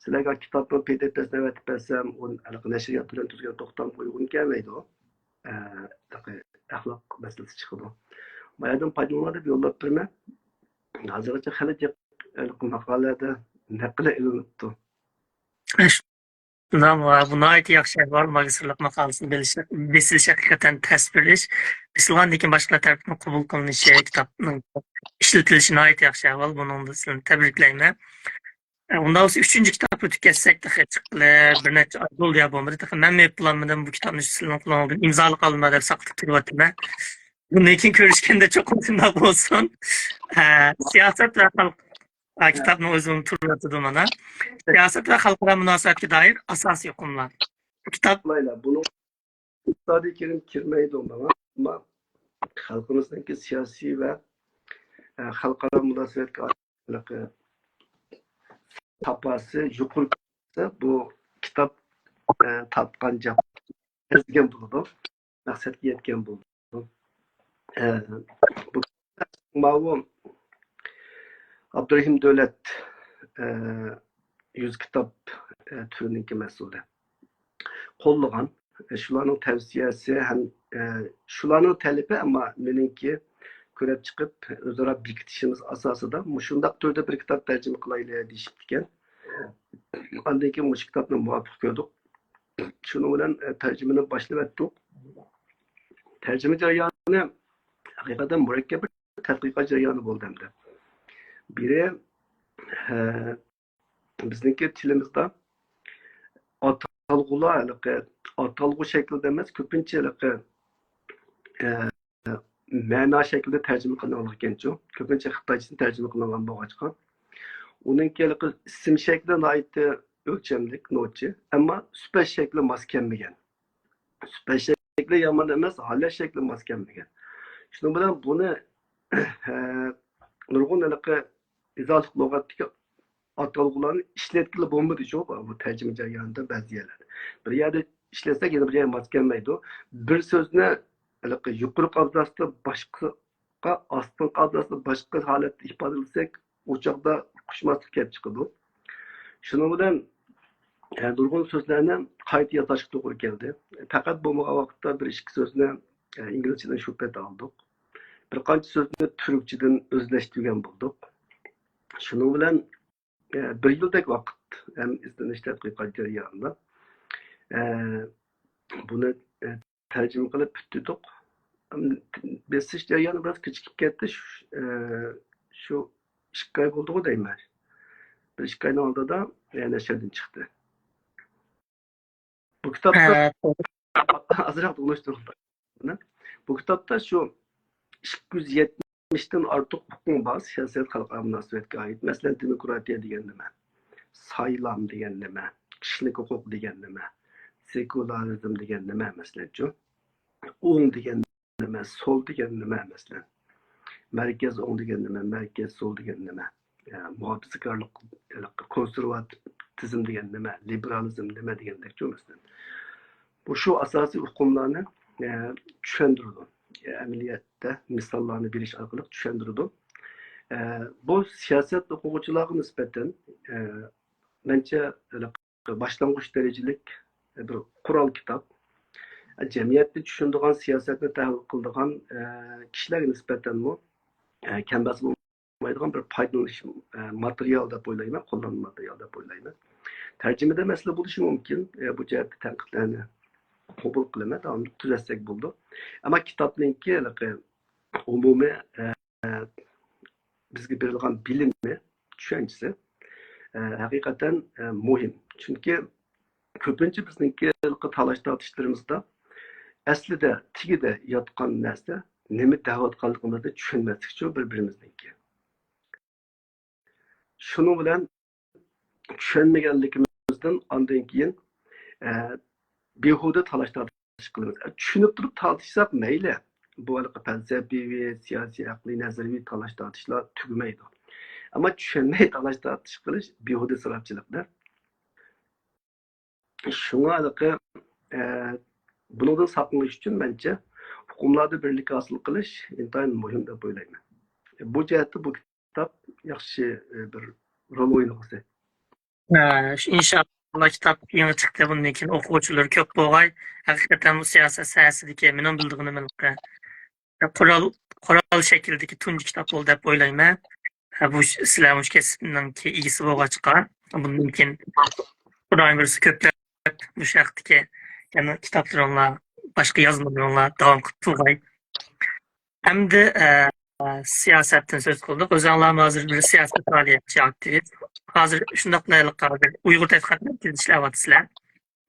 سىلەرگە كىتابنىڭ پى دى ئېفىنى ئەۋەتىپ بەرسەم، ئۇ ھېلىقى نەشرىيات بىلەن تۈزگەن توختامغا ئۇيغۇن كەلمەيدۇ. ئە، ھېلىقى ئەخلاق مەسىلىسى چىقىدۇ. ما يەردىن پايدىلىنىڭلار دەپ يوللاپ بېرىمەن. ھازىرغىچە خېلى جىق ھېلىقى ماقالىلەردە نەقىل ئېلىنىپتۇ. شۇنداق، بۇ ناھايىتى ياخشى ئەھۋال، ماگىستىرلىق ماقالىسىنى بېسىش، بېسىلىشى ھەقىقەتەن تەس بىر ئىش. بېسىلغاندىن كېيىن باشقىلار تەرىپىدىن قوبۇل قىلىنىشى، كىتابنىڭ ئىشلىتىلىشى ناھايىتى ياخشى ئەھۋال. بۇنىڭدا سىلەرنى تەبرىكلەيمەن. ئە، ئۇنداق بولسا ئۈچىنچى كىتاب ئۆتۈپ كەتسەك، تېخى چىققىلى بىر نەچچە ئاي بولدى يا بولمىدى. تېخى مەنمۇ ئېيتىپ بولالمىدىم، بۇ كىتابنى سىلەرنىڭ قولىڭىزدىن ئىمزالىق ئالىمەن دەپ ساقلاپ تۇرۇۋاتىمەن. بۇندىن كېيىن كۆرۈشكەندە چوقۇم شۇنداق بولسۇن. ئە، سىياسەت ۋە خەلق، ئە، كىتابنىڭ ئۆزىمۇ تۇرۇۋاتىدۇ مانا. سىياسەت ۋە خەلقئارا مۇناسىۋەتكە دائىر ئاساسىي ئۇقۇملار. بۇ كىتاب، بۇنىڭ ئىقتىسادىي كىرىم كىرمەيدۇ ماڭا، ئەمما خەلقىمىزنىڭكى سىياسىي ۋە، ئە، خەلقئارا مۇناسىۋەتكە ئارقىلىقى ساپاسى يۇقىرى كۆرسە، بۇ كىتاب، ئە، تارتقان جاپا ئەرزىگەن بولىدۇ، مەقسەتكە يەتكەن بولىدۇ. ئە، بۇ ماۋۇ ئابدۇرېھىم دۆلەت، ئە، يۈز كىتاب، ئە، تۈرىنىڭكى مەسئۇلى قوللىغان، شۇلارنىڭ تەۋسىيەسى ھەم، ئە، شۇلارنىڭ تەلىپى، ئەمما مېنىڭكى كۆرۈپ چىقىپ، ئۆزئارا بېكىتىشىمىز ئاساسىدا مۇشۇنداق تۈردە بىر كىتاب تەرجىمە قىلايلى دېيىشىپتىكەن. ئاندىن كېيىن مۇشۇ كىتابنى مۇۋاپىق كۆردۇق. شۇنىڭ بىلەن، ئە، تەرجىمىنى باشلىۋەتتۇق. تەرجىمە جەريانى ھەقىقەتەن مۇرەككەپ بىر تەتقىقات جەريانى بولدى ئەمدى. بىرى، ئە، بىزنىڭكى تىلىمىزدا ئاتالغۇلار، ھېلىقى ئاتالغۇ شەكلىدە ئەمەس، كۆپىنچە ھېلىقى، ئە، مەنا شەكلىدە تەرجىمە قىلىنغانىكەنچۇ. كۆپىنچە خىتايچىدىن تەرجىمە قىلىنغان بولغاچقا. ئۇنىڭكى ھېلىقى ئىسىم شەكلى ناھايىتى ئۆلچەملىك، نوچى. ئەمما سۈپەت شەكلى ماس كەلمىگەن. سۈپەت شەكلى يامان ئەمەس، ھالەت شەكلى ماس كەلمىگەن. شۇنىڭ بىلەن بۇنى، ھە، نۇرغۇن ھېلىقى ئىزاھلىق لۇغەتتىكى ئاتالغۇلارنى ئىشلەتكىلى بولمىدى شۇ، بۇ تەرجىمە جەريانىدا بەزى يەرلەردە. بىر يەردە ئىشلەتسەك، يەنە بىر يەرگە ماس كەلمەيدۇ. بىر سۆزنى ھېلىقى يۇقىرىقى ئابزاستا باشقىغا، ئاستىنقى ئابزاستا باشقا ھالەتتە ئىپادىلىسەك، ئۇ چاغدا ئۇقۇشماسلىق كېلىپ چىقىدۇ. شۇنىڭ بىلەن، ئە، نۇرغۇن سۆزلەرنى قايتا ياساشقا توغرا كەلدى. پەقەت بولمىغان ۋاقىتتا بىر ئىككى سۆزنى، ئە، ئىنگلىزچىدىن شۇ پېتى ئالدۇق. بىر قانچە سۆزنى تۈركچىدىن ئۆزلەشتۈرگەن بولدۇق. شۇنىڭ بىلەن، ئە، بىر يىلدەك ۋاقىت ھەم ئىزدىنىش تەتقىقات جەريانىدا، ئە، بۇنى، ئە، تەرجىمە قىلىپ پۈتتۈردۇق. ئەم، بېسىش جەريانى بىراز كېچىكىپ كەتتى. شۇ، ئە، شۇ ئىككى ئاي بولدىغۇ دەيمەن. بىر ئىككى ئاينىڭ ئالدىدا، ئە، نەشردىن چىقتى. بۇ كىتابتا ئازراق تونۇشتۇرۇڭ. بۇ كىتابتا شۇ ئىككى يۈز يەتمىشتىن ئارتۇق ئۇقۇم بار، سىياسەت، خەلقئارا مۇناسىۋەتكە ئائىت. مەسىلەن، دېموكراتىيە دېگەن نېمە؟ سايلام دېگەن نېمە؟ كىشىلىك ھوقۇق دېگەن نېمە؟ سېكۇلارىزم دېگەن نېمە، مەسىلەنچۇ؟ ئوڭ دېگەن نېمە؟ سول دېگەن نېمە، مەسىلەن؟ مەركەز ئوڭ دېگەن نېمە؟ مەركەز سول دېگەن نېمە؟ ئە، مۇھاپىزەتكارلىق، كونسېرۋاتىزم دېگەن نېمە؟ لىبېرالىزم نېمە دېگەندەكچۇ، مەسىلەن. بۇ شۇ ئاساسىي ئۇقۇملارنى، ئە، چۈشەندۈرىدۇ. ئە، ئەمەلىيەتتە مىساللارنى بېرىش ئارقىلىق چۈشەندۈرىدۇ. ئە، بۇ سىياسەت ئوقۇغۇچىلارغا نىسبەتەن، ئە، مەنچە باشلانغۇچ دەرىجىلىك بىر قورال كىتاب. جەمئىيەتنى چۈشىنىدىغان، سىياسەتنى تەھلىل قىلىدىغان، ئە، كىشىلەرگە نىسبەتەنمۇ، ئە، كەم بەس بولمايدىغان بىر پايدىلىنىش، ئە، ماتېرىيال دەپ ئويلايمەن، قوللانما ماتېرىيال دەپ ئويلايمەن. تەرجىمىدە مەسىلە بولۇشى مۇمكىن. ئە، بۇ جەھەتتە تەنقىدلەرنى قوبۇل قىلىمەن، داۋاملىق تۈزەتسەك بولىدۇ. ئەمما كىتابنىڭكى ھېلىقى ئومۇمىي، ئە، بىزگە بېرىلغان بىلىمى، چۈشەنچىسى، ئە، ھەقىقەتەن، ئە، مۇھىم. چۈنكى كۆپىنچە بىزنىڭكى ھېلىقى تالاش-تارتىشلىرىمىزدا ئەسلىدە تېگىدە ياتقان نەرسە نېمە دەۋاتقانلىقىمىزنى چۈشەنمەسلىكچۇ بىر-بىرىمىزنىڭكى. شۇنىڭ بىلەن چۈشەنمىگەنلىكىمىزدىن ئاندىن كېيىن، ئە، بىھۇدە تالاش-تارتىش قىلىمىز. ئە، چۈشىنىپ تۇرۇپ تارتىشساق مەيلى. بۇ ھېلىقى پەلسەپىۋى، سىياسىي، ئەقلىي-نەزەرىيەۋى تالاش-تارتىشلار تۈگىمەيدۇ. ئەمما چۈشەنمەي تالاش-تارتىش قىلىش بىھۇدە ئىسراپچىلىقتۇر. شۇڭا ھېلىقى، ئە، بۇنىڭدىن ساقلىنىش ئۈچۈن مەنچە ئۇقۇملاردا بىرلىك ھاسىل قىلىش ئىنتايىن مۇھىم دەپ ئويلايمەن. بۇ جەھەتتە بۇ كىتاب ياخشى، ئە، بىر رول ئوينىغۇسى. ئە، شۇ ئىنشائاللا كىتاب يېڭى چىقتى، بۇندىن كېيىن ئوقۇغۇچىلىرى كۆپ بولغاي. ھەقىقەتەن بۇ سىياسەت ساھەسىدىكى مېنىڭ بىلىدىغىنىم ھېلىقى قورال، قورال شەكلىدىكى تۇنجى كىتاب بولدى دەپ ئويلايمەن. ھە، بۇ ش-، سىلەر مۇشۇ كەسىپنىڭكى ئىگىسى بولغاچقا، بۇندىن كېيىن خۇدايىم بۇيرۇسا كۆپلەپ مۇشۇ ھەقتىكى يەنە كىتابلىرىڭلار، باشقا يازمىلىرىڭلار داۋام قىلىپ تۇرغاي. ئەمدى، ئە، سىياسەتتىن سۆز قىلدۇق. ئۆزۈڭلارمۇ ھازىر بىر سىياسىي پائالىيەتچى، ئاكتىۋىست. ھازىر شۇنداقلا ھازىر ئۇيغۇر تەتقىقات مەركىزىدە ئىشلەۋاتىسىلەر.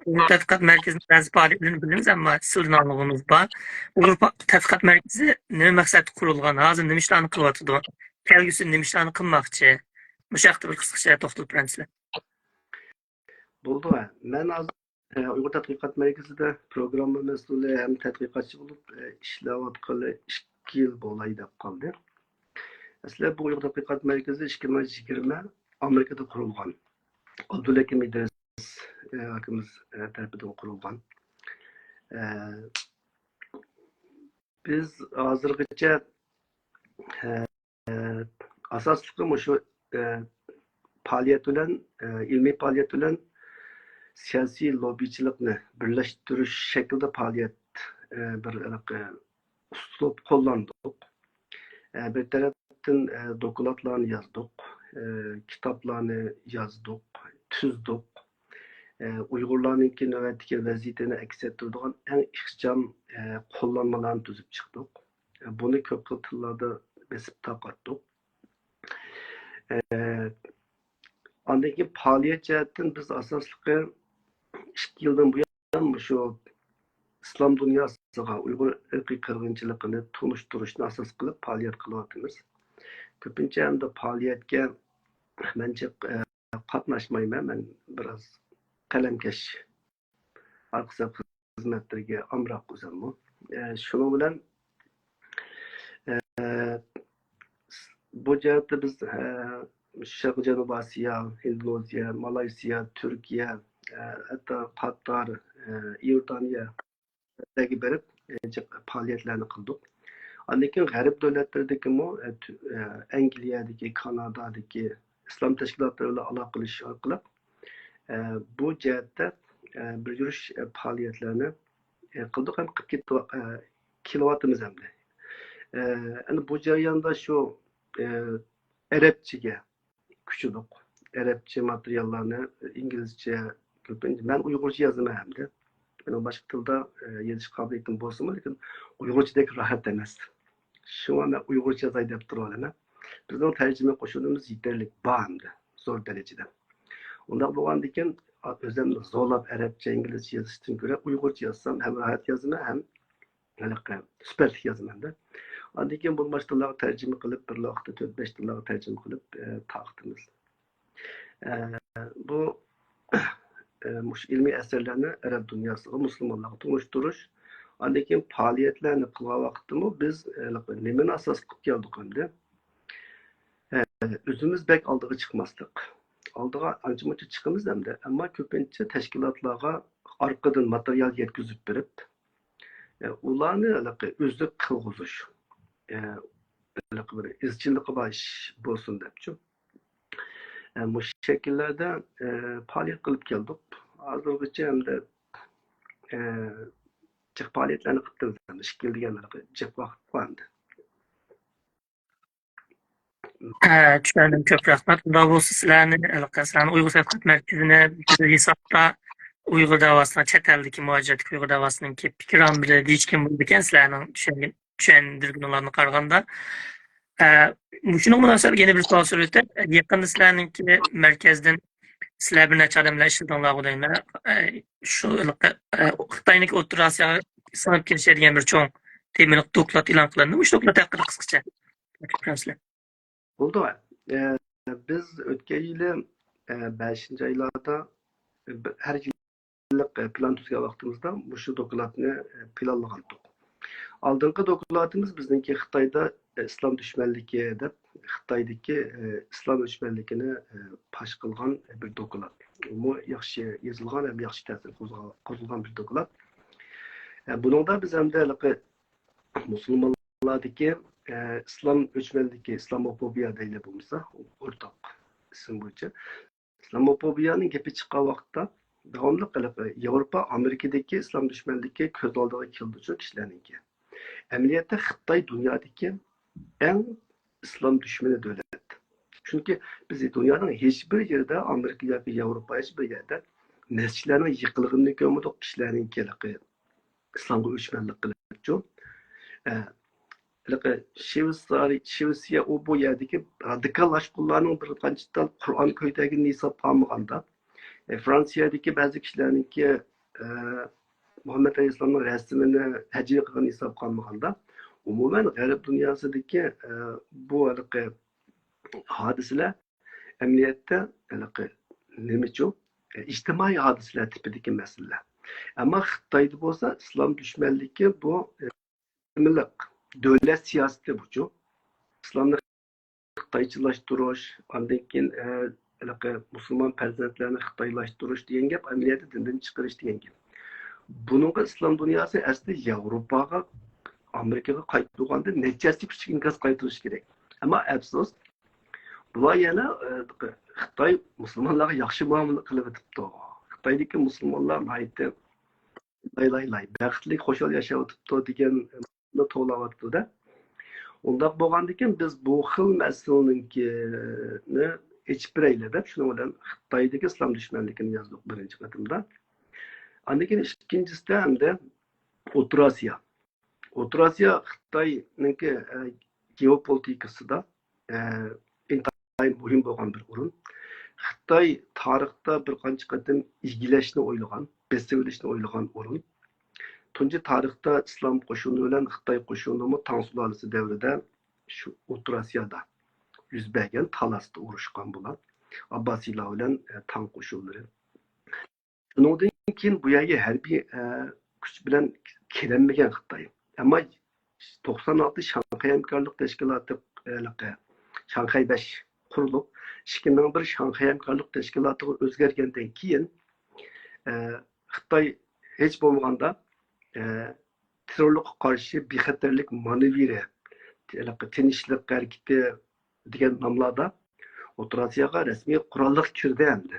ئۇيغۇر تەتقىقات مەركىزىنىڭ بەزى پائالىيەتلىرىنى بىلىمىز، ئەمما سىلىدىن ئاڭلىغۇمىز بار. ئۇيغۇر پا-، تەتقىقات مەركىزى نېمە مەقسەتتە قۇرۇلغان؟ ھازىر نېمە ئىشلارنى قىلىۋاتىدۇ؟ كەلگۈسىدە نېمە ئىشلارنى قىلماقچى؟ مۇشۇ ھەقتە بىر قىسقىچە توختىلىپ بەرەمسىلەر؟ بولىدۇ. مەن ھازىر، ئە، ئۇيغۇر تەتقىقات مەركىزىدە پروگرامما مەسئۇلى ھەم تەتقىقاتچى بولۇپ، ئە، ئىشلەۋاتقىلى ئىككى يىل بولاي دەپ قالدى. ئەسلى بۇ ئۇيغۇر تەتقىقات مەركىزى ئىككى مىڭ يىگىرمە ئامېرىكىدا قۇرۇلغان. ئابدۇلھەكىم ئىدرىس، ئە، ئاكىمىز، ئە، تەرىپىدىن قۇرۇلغان. ئە، بىز ھازىرغىچە، ئە، ئاساسلىقى مۇشۇ، ئە، پائالىيەت بىلەن، ئە، ئىلمىي پائالىيەت بىلەن سىياسىي لوببىچىلىقنى بىرلەشتۈرۈش شەكلىدە پائالىيەت، ئە، بىر ھېلىقى ئۇسلۇب قوللاندۇق. ئە، بىر تەرەپتىن، ئە، دوكلاتلارنى يازدۇق، ئە، كىتابلارنى يازدۇق، تۈزدۇق. ئە، ئۇيغۇرلارنىڭكى نۆۋەتتىكى ۋەزىيىتىنى ئەكس ئەتتۈرىدىغان ئەڭ ئىخچام، ئە، قوللانمىلارنى تۈزۈپ چىقتۇق. ئە، بۇنى كۆپ خىل تىللاردا بېسىپ تارقاتتۇق. ئە، ئاندىن كېيىن پائالىيەت جەھەتتىن بىز ئاساسلىقى ئىككى يىلدىن بۇيان مۇشۇ ئىسلام دۇنياسىغا ئۇيغۇر ئىرقىي قىرغىنچىلىقىنى تونۇشتۇرۇشنى ئاساس قىلىپ پائالىيەت قىلىۋاتىمىز. كۆپىنچە ئەمدى پائالىيەتكە مەن جىق، ئە، قاتناشمايمەن. مەن بىراز قەلەمكەش، ئارقا سەپ خىزمەتلىرىگە ئامراق ئۆزۈممۇ. ئە، شۇنىڭ بىلەن، ئە، بۇ جەھەتتە بىز، ئە، شەرقىي جەنۇبىي ئاسىيا، ھىندونېزىيە، مالايسىيا، تۈركىيە، ئە، ھەتتا قاتار، ئە، ئىئوردانىيەلەرگە بېرىپ، ئە، جىق پائالىيەتلەرنى قىلدۇق. ئاندىن كېيىن غەرب دۆلەتلىرىدىكىمۇ، ئە، تۈ-، ئە، ئەنگلىيەدىكى، كانادادىكى ئىسلام تەشكىلاتلىرى بىلەن ئالاقىلىشىش ئارقىلىق، ئە، بۇ جەھەتتە، ئە، بىر يۈرۈش، ئە، پائالىيەتلەرنى، ئە، قىلدۇق ھەم قىلىپ كېتىۋا-، ئە، كېلىۋاتىمىز ئەمدى. ئە، ئەنە بۇ جەرياندا شۇ، ئە، ئەرەبچىگە كۆچۈردۇق. ئەرەبچە ماتېرىياللارنى ئىنگلىزچە، كۆپىنچە مەن ئۇيغۇرچە يازىمەن ئەمدى. مېنىڭ باشقا تىلدا، ئە، يېزىش قابىلىيىتىم بولسىمۇ، لېكىن ئۇيغۇرچىدەك راھەت ئەمەس. شۇڭا مەن ئۇيغۇرچە يازاي دەپ تۇرۇۋالىمەن. بىزنىڭ تەرجىمە قوشۇنىمىز يېتەرلىك بار ئەمدى، زور دەرىجىدە. ئۇنداق بولغاندىكىن، ئۆزۈمنى زورلاپ ئەرەبچە، ئىنگلىزچە يېزىشتىن كۆرە ئۇيغۇرچە يازسام ھەم راھەت يازىمەن، ھەم ھېلىقى سۈپەتلىك يازىمەن-دە. ئاندىن كېيىن بۇنى باشقا تىللارغا تەرجىمە قىلىپ، بىرلا ۋاقىتتا تۆت، بەش تىللارغا تەرجىمە قىلىپ، ئە، تارقىتىمىز. ئە، بۇ، ئە، مۇشۇ ئىلمىي ئەسەرلەرنى ئەرەب دۇنياسىغا، مۇسۇلمانلارغا تونۇشتۇرۇش. ئاندىن كېيىن پائالىيەتلەرنى قىلغان ۋاقىتتىمۇ بىز، ئە، نېمىنى ئاساس قىلىپ كەلدۇق ئەمدى؟ ئە، ئۆزىمىز بەك ئالدىغا چىقماسلىق. ئالدىغا ئانچە-مۇنچە چىقىمىز ئەمدى، ئەمما كۆپىنچە تەشكىلاتلارغا ئارقىدىن ماتېرىيال يەتكۈزۈپ بېرىپ، ئە، ئۇلارنى ھېلىقى ئۈزۈك قىلغۇزۇش، ئە، ھېلىقى بىر ئىزچىللىقى بار ئىش بولسۇن دەپچۇ. ئە، مۇشۇ شەكىللەردە، ئە، پائالىيەت قىلىپ كەلدۇق. ھازىرغىچە ئەمدى، ئە، جىق پائالىيەتلەرنى قىلىپ كەلدۇق. ئىككى يىل دېگەن ھېلىقى جىق ۋاقىت بار ئەمدى. ھە، چۈشەندىم. كۆپ رەھمەت. ئۇنداق بولسا سىلەرنى، ھېلىقى سىلەرنىڭ ئۇيغۇر تەتقىقات مەركىزىنى بىر ھېسابتا ئۇيغۇر دەۋاسىنىڭ، چەت ئەلدىكى مۇھاجىرەتتىكى ئۇيغۇر دەۋاسىنىڭكى پىكىر ئامبىرى دېيىشكە بولىدىكەن، سىلەرنىڭ چۈشەنگەن، چۈشەندۈرگىنىڭلارنى قارىغاندا. ئە، مۇشۇنىڭ مۇناسىۋەتلىك يەنە بىر سوئال سورىۋېتەي. يېقىندا سىلەرنىڭكى مەركەزدىن سىلەر بىر نەچچە ئادەم بىلەن ئىشلىدىڭلارغۇ دەيمەن. ئە، شۇ، ئە، خىتاينىڭكى ئوتتۇرا ئاسىياغا سىڭىپ كىرىشى دېگەن بىر چوڭ تېمىلىق دوكلات ئېلان قىلىندى. مۇشۇ دوكلات ھەققىدە قىسقىچە ئۇچۇپ كۆرەمسىلەر؟ بولدى. ئە، بىز ئۆتكەن يىلى، ئە، بەشىنچى ئايلاردا، ئە، بىر، ھەر يىللىق، ئە، پىلان تۈزگەن ۋاقتىمىزدا مۇشۇ دوكلاتنى، ئە، پىلانلىغانتۇق. ئالدىنقى دوكلاتىمىز بىزنىڭكى خىتايدا، ئە، ئىسلام دۈشمەنلىكى دەپ، خىتايدىكى، ئە، ئىسلام دۈشمەنلىكىنى، ئە، پاش قىلغان بىر دوكلات. بۇمۇ ياخشى يېزىلغان ھەم ياخشى تەسىر قوزغا-، قوزغىغان بىر دوكلات. ئە، بۇنىڭدا بىز ئەمدى ھېلىقى مۇسۇلمانلاردىكى، ئە، ئىسلام ئۆچمەنلىكى، ئىسلاموفوبىيە دەيلى بولمىسا، ئورتاق ئىسىم بويىچە. ئىسلاموفوبىيەنىڭ گېپى چىققان ۋاقىتتا داۋاملىق ھېلىقى ياۋروپا، ئامېرىكىدىكى ئىسلام دۈشمەنلىكى كۆز ئالدىغا كېلىدۇ شۇ كىشىلەرنىڭكى. ئەمەلىيەتتە خىتاي دۇنيادىكى ئەڭ ئىسلام دۈشمىنى دۆلەت. چۈنكى بىز دۇنيانىڭ ھېچ بىر يېرىدە، ئامېرىكا ياكى ياۋروپا ھېچ بىر يەردە مەسچىتلەرنىڭ يىقىلغىنىنى كۆرمىدۇق، كىشىلەرنىڭكى ھېلىقى ئىسلامغا ئۆچمەنلىك قىلىپچۇ. ئە، ھېلىقى شىۋېتسارىيە، شىۋېتسىيە ئۇ بۇ يەردىكى رادىكال ئاشقۇنلارنىڭ بىر قانچە تال قۇرئان كۆتەرگىنىنى ھېسابقا ئالمىغاندا، ئە، فرانسىيەدىكى بەزى كىشىلەرنىڭكى، ئە، مۇھەممەد ئەلەيھىسسالامنىڭ رەسىمىنى ھەجۋىي قىلغىنىنى ھېسابقا ئالمىغاندا، ئومۇمەن غەرب دۇنياسىدىكى، ئە، بۇ ھېلىقى ھادىسىلەر ئەمەلىيەتتە ھېلىقى نېمىچۇ؟ ئىجتىمائىي ھادىسىلەر تىپىدىكى مەسىلىلەر. ئەمما خىتايدا بولسا ئىسلام دۈشمەنلىكى بۇ، ئە، مىللىق دۆلەت سىياسىتى بۇچۇ. ئىسلامنى خىتايچىلاشتۇرۇش، ئاندىن كېيىن، ئە، ھېلىقى مۇسۇلمان پەرزەنتلەرنى خىتايلاشتۇرۇش دېگەن گەپ ئەمەلىيەتتە دىندىن چىقىرىش دېگەن گەپ. بۇنىڭغا ئىسلام دۇنياسى ئەسلى ياۋروپاغا، ئامېرىكىغا قايتۇرغاندا نەچچە ھەسسە كۈچلۈك ئىنكاس قايتۇرۇشى كېرەك. ئەمما ئەپسۇس، بۇلار يەنە، ئە، خىتاي مۇسۇلمانلارغا ياخشى مۇئامىلە قىلىۋېتىپتۇ. خىتايدىكى مۇسۇلمانلار ناھايىتى لاي لاي لاي، بەختلىك، خۇشال ياشاۋېتىپتۇ دېگەن توۋلاۋاتىدۇ-دە. ئۇنداق بولغاندىكىن بىز بۇ خىل مەسىلىنىڭكىنى ئېچىپ بېرەيلى دەپ، شۇنىڭ بىلەن خىتايدىكى ئىسلام دۈشمەنلىكىنى يازدۇق بىرىنچى قېتىمدا. ئاندىن كېيىن ئىككىنچىسىدە ئەمدى ئوتتۇرا ئاسىيا. ئوتتۇرا ئاسىيا خىتاينىڭكى، ئە، گېئوپولىتىكىسىدا، ئە، ئىنتايىن مۇھىم بولغان بىر ئورۇن. خىتاي تارىختا بىر قانچە قېتىم ئىگىلەشنى ئويلىغان، بېسىۋېلىشنى ئويلىغان ئورۇن. تۇنجى تارىختا ئىسلام قوشۇنى بىلەن خىتاي قوشۇنىمۇ تاڭ سۇلالىسى دەۋرىدە شۇ ئوتتۇرا ئاسىيادا يۈز بەرگەن تالاستا ئۇرۇشقان بۇلار. ئابباسىيلار بىلەن، ئە، تاڭ قوشۇنلىرى. شۇنىڭدىن كېيىن بۇ يەرگە ھەربىي، ئە، كۈچ بىلەن كىرەلمىگەن خىتاي. ئەمما توقسان ئالتە شاڭخەي ھەمكارلىق تەشكىلاتى، ھېلىقى شاڭخەي بەش قۇرۇلۇپ، ئىككى مىڭ بىر شاڭخەي ھەمكارلىق تەشكىلاتىغا ئۆزگەرگەندىن كېيىن، ئە، خىتاي ھېچ بولمىغاندا، ئە، تېررورلۇققا قارشى بىخەتەرلىك مانېۋىرى، ھېلىقى تىنچلىق ھەرىكىتى دېگەن ناملاردا ئوتتۇرا ئاسىياغا رەسمىي قوراللىق كىردى ئەمدى.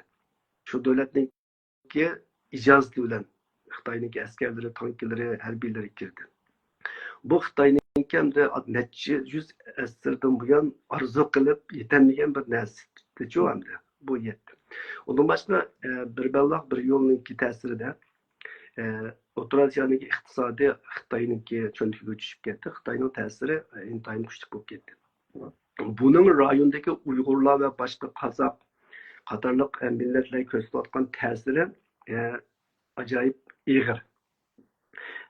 شۇ دۆلەتنىڭ ئىجازىتى بىلەن خىتاينىڭكى ئەسكەرلىرى، تانكىلىرى، ھەربىيلىرى كىردى. بۇ خىتاينىڭكى ئەمدى نەچچە يۈز ئەسىردىن بۇيان ئارزۇ قىلىپ يېتەلمىگەن بىر نەرسىچۇ ئەمدى بۇ يەتتى. ئۇندىن باشقا، ئە، بىر بەلباغ بىر يولنىڭكى تەسىرىدە، ئە، ئوتتۇرا ئاسىيانىڭكى ئىقتىسادى خىتاينىڭكى چۆنتىكىگە چۈشۈپ كەتتى. خىتاينىڭ تەسىرى، ئە، ئىنتايىن كۈچلۈك بولۇپ كەتتى. بۇنىڭ رايوندىكى ئۇيغۇرلار ۋە باشقا قازاق قاتارلىق، ئە، مىللەتلەرگە كۆرسىتىۋاتقان تەسىرى، ئە، ئاجايىپ ئېغىر.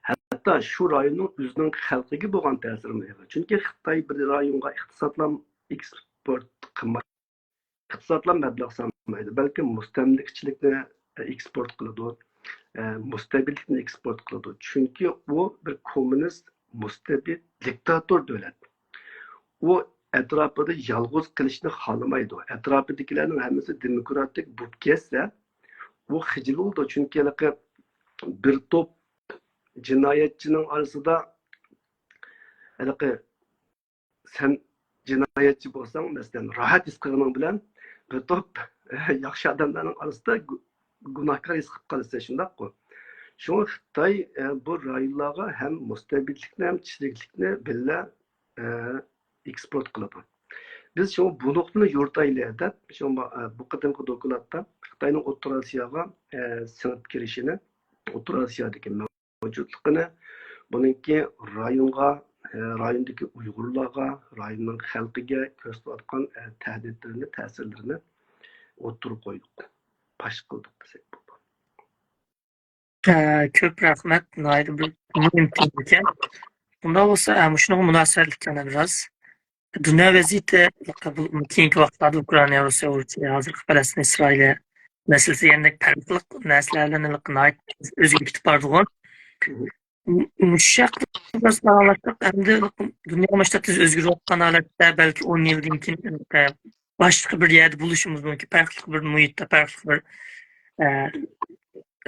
ھەتتا شۇ رايوننىڭ ئۆزىنىڭ خەلقىگە بولغان تەسىرىمۇ ئېغىر. چۈنكى خىتاي بىر رايونغا ئىقتىسادلا ئېكسپورت قىلمايدۇ، ئىقتىسادلا مەبلەغ سالمايدۇ، بەلكى مۇستەملىكىچىلىكنى ئېكسپورت قىلىدۇ، ئە، مۇستەبىتلىكنى ئېكسپورت قىلىدۇ. چۈنكى ئۇ بىر كوممۇنىست، مۇستەبىت، دىكتاتور دۆلەت. ئۇ ئەتراپىدا يالغۇز قېلىشنى خالىمايدۇ. ئەتراپىدىكىلەرنىڭ ھەممىسى دېموكراتىك بولۇپ كەتسە، ئۇ خىجىل بولىدۇ. چۈنكى ھېلىقى بىر توپ جىنايەتچىنىڭ ئارىسىدا، ھېلىقى سەن جىنايەتچى بولساڭ، مەسىلەن، راھەت ھېس قىلغىنىڭ بىلەن بىر توپ ياخشى ئادەملەرنىڭ ئارىسىدا گۇ-، گۇناھكار ھېس قىلىپ قالىسەن، شۇنداققۇ؟ شۇڭا خىتاي، ئە، بۇ رايونلارغا ھەم مۇستەبىتلىكنى، ھەم چىرىكلىكنى بىللە، ئە، ئېكسپورت قىلىدۇ. بىز شۇڭا بۇ نۇقتىنى يورۇتايلى دەپ، شۇڭا، ئە، بۇ قېتىمقى دوكلاتتا خىتاينىڭ ئوتتۇرا ئاسىياغا، ئە، سىڭىپ كىرىشىنى، ئوتتۇرا ئاسىيادىكى مەۋجۇتلۇقىنى، بۇنىڭكى رايونغا، ئە، رايوندىكى ئۇيغۇرلارغا، رايوننىڭ خەلقىگە كۆرسىتىۋاتقان، ئە، تەھدىتلىرىنى، تەسىرلىرىنى ئوتتۇرىغا قويدۇق، پاش قىلدۇق دېسەك بولىدۇ. ئە، كۆپ رەھمەت. ناھايىتى بىر مۇھىم تېما ئىكەن. ئۇنداق بولسا، ئە، مۇشۇنىڭغا مۇناسىۋەتلىك يەنە بىراز. دۇنيا ۋەزىيىتى، بۇ كېيىنكى ۋاقىتلاردا ئۇكرائىنا، روسىيە ئۇرۇشى، ھازىرقى پەلەستىن، ئىسرائىل مەسىلىسى دېگەندەك پەرقلىق مەسىلىلەر بىلەن ناھايىتى ئۆزگىرىپ كېتىپ بارىدىغۇ. مۇشۇ ھەقتە بىراز پاراڭلاشساق، ئەمدى دۇنيا مۇشۇنداق تېز ئۆزگىرىۋاتقان ھالەتتە، بەلكى ئون يىلدىن كېيىن، ئە، باشقا بىر يەردە بولۇشىمىز مۇمكىن. پەرقلىق بىر مۇھىتتا، پەرقلىق بىر، ئە،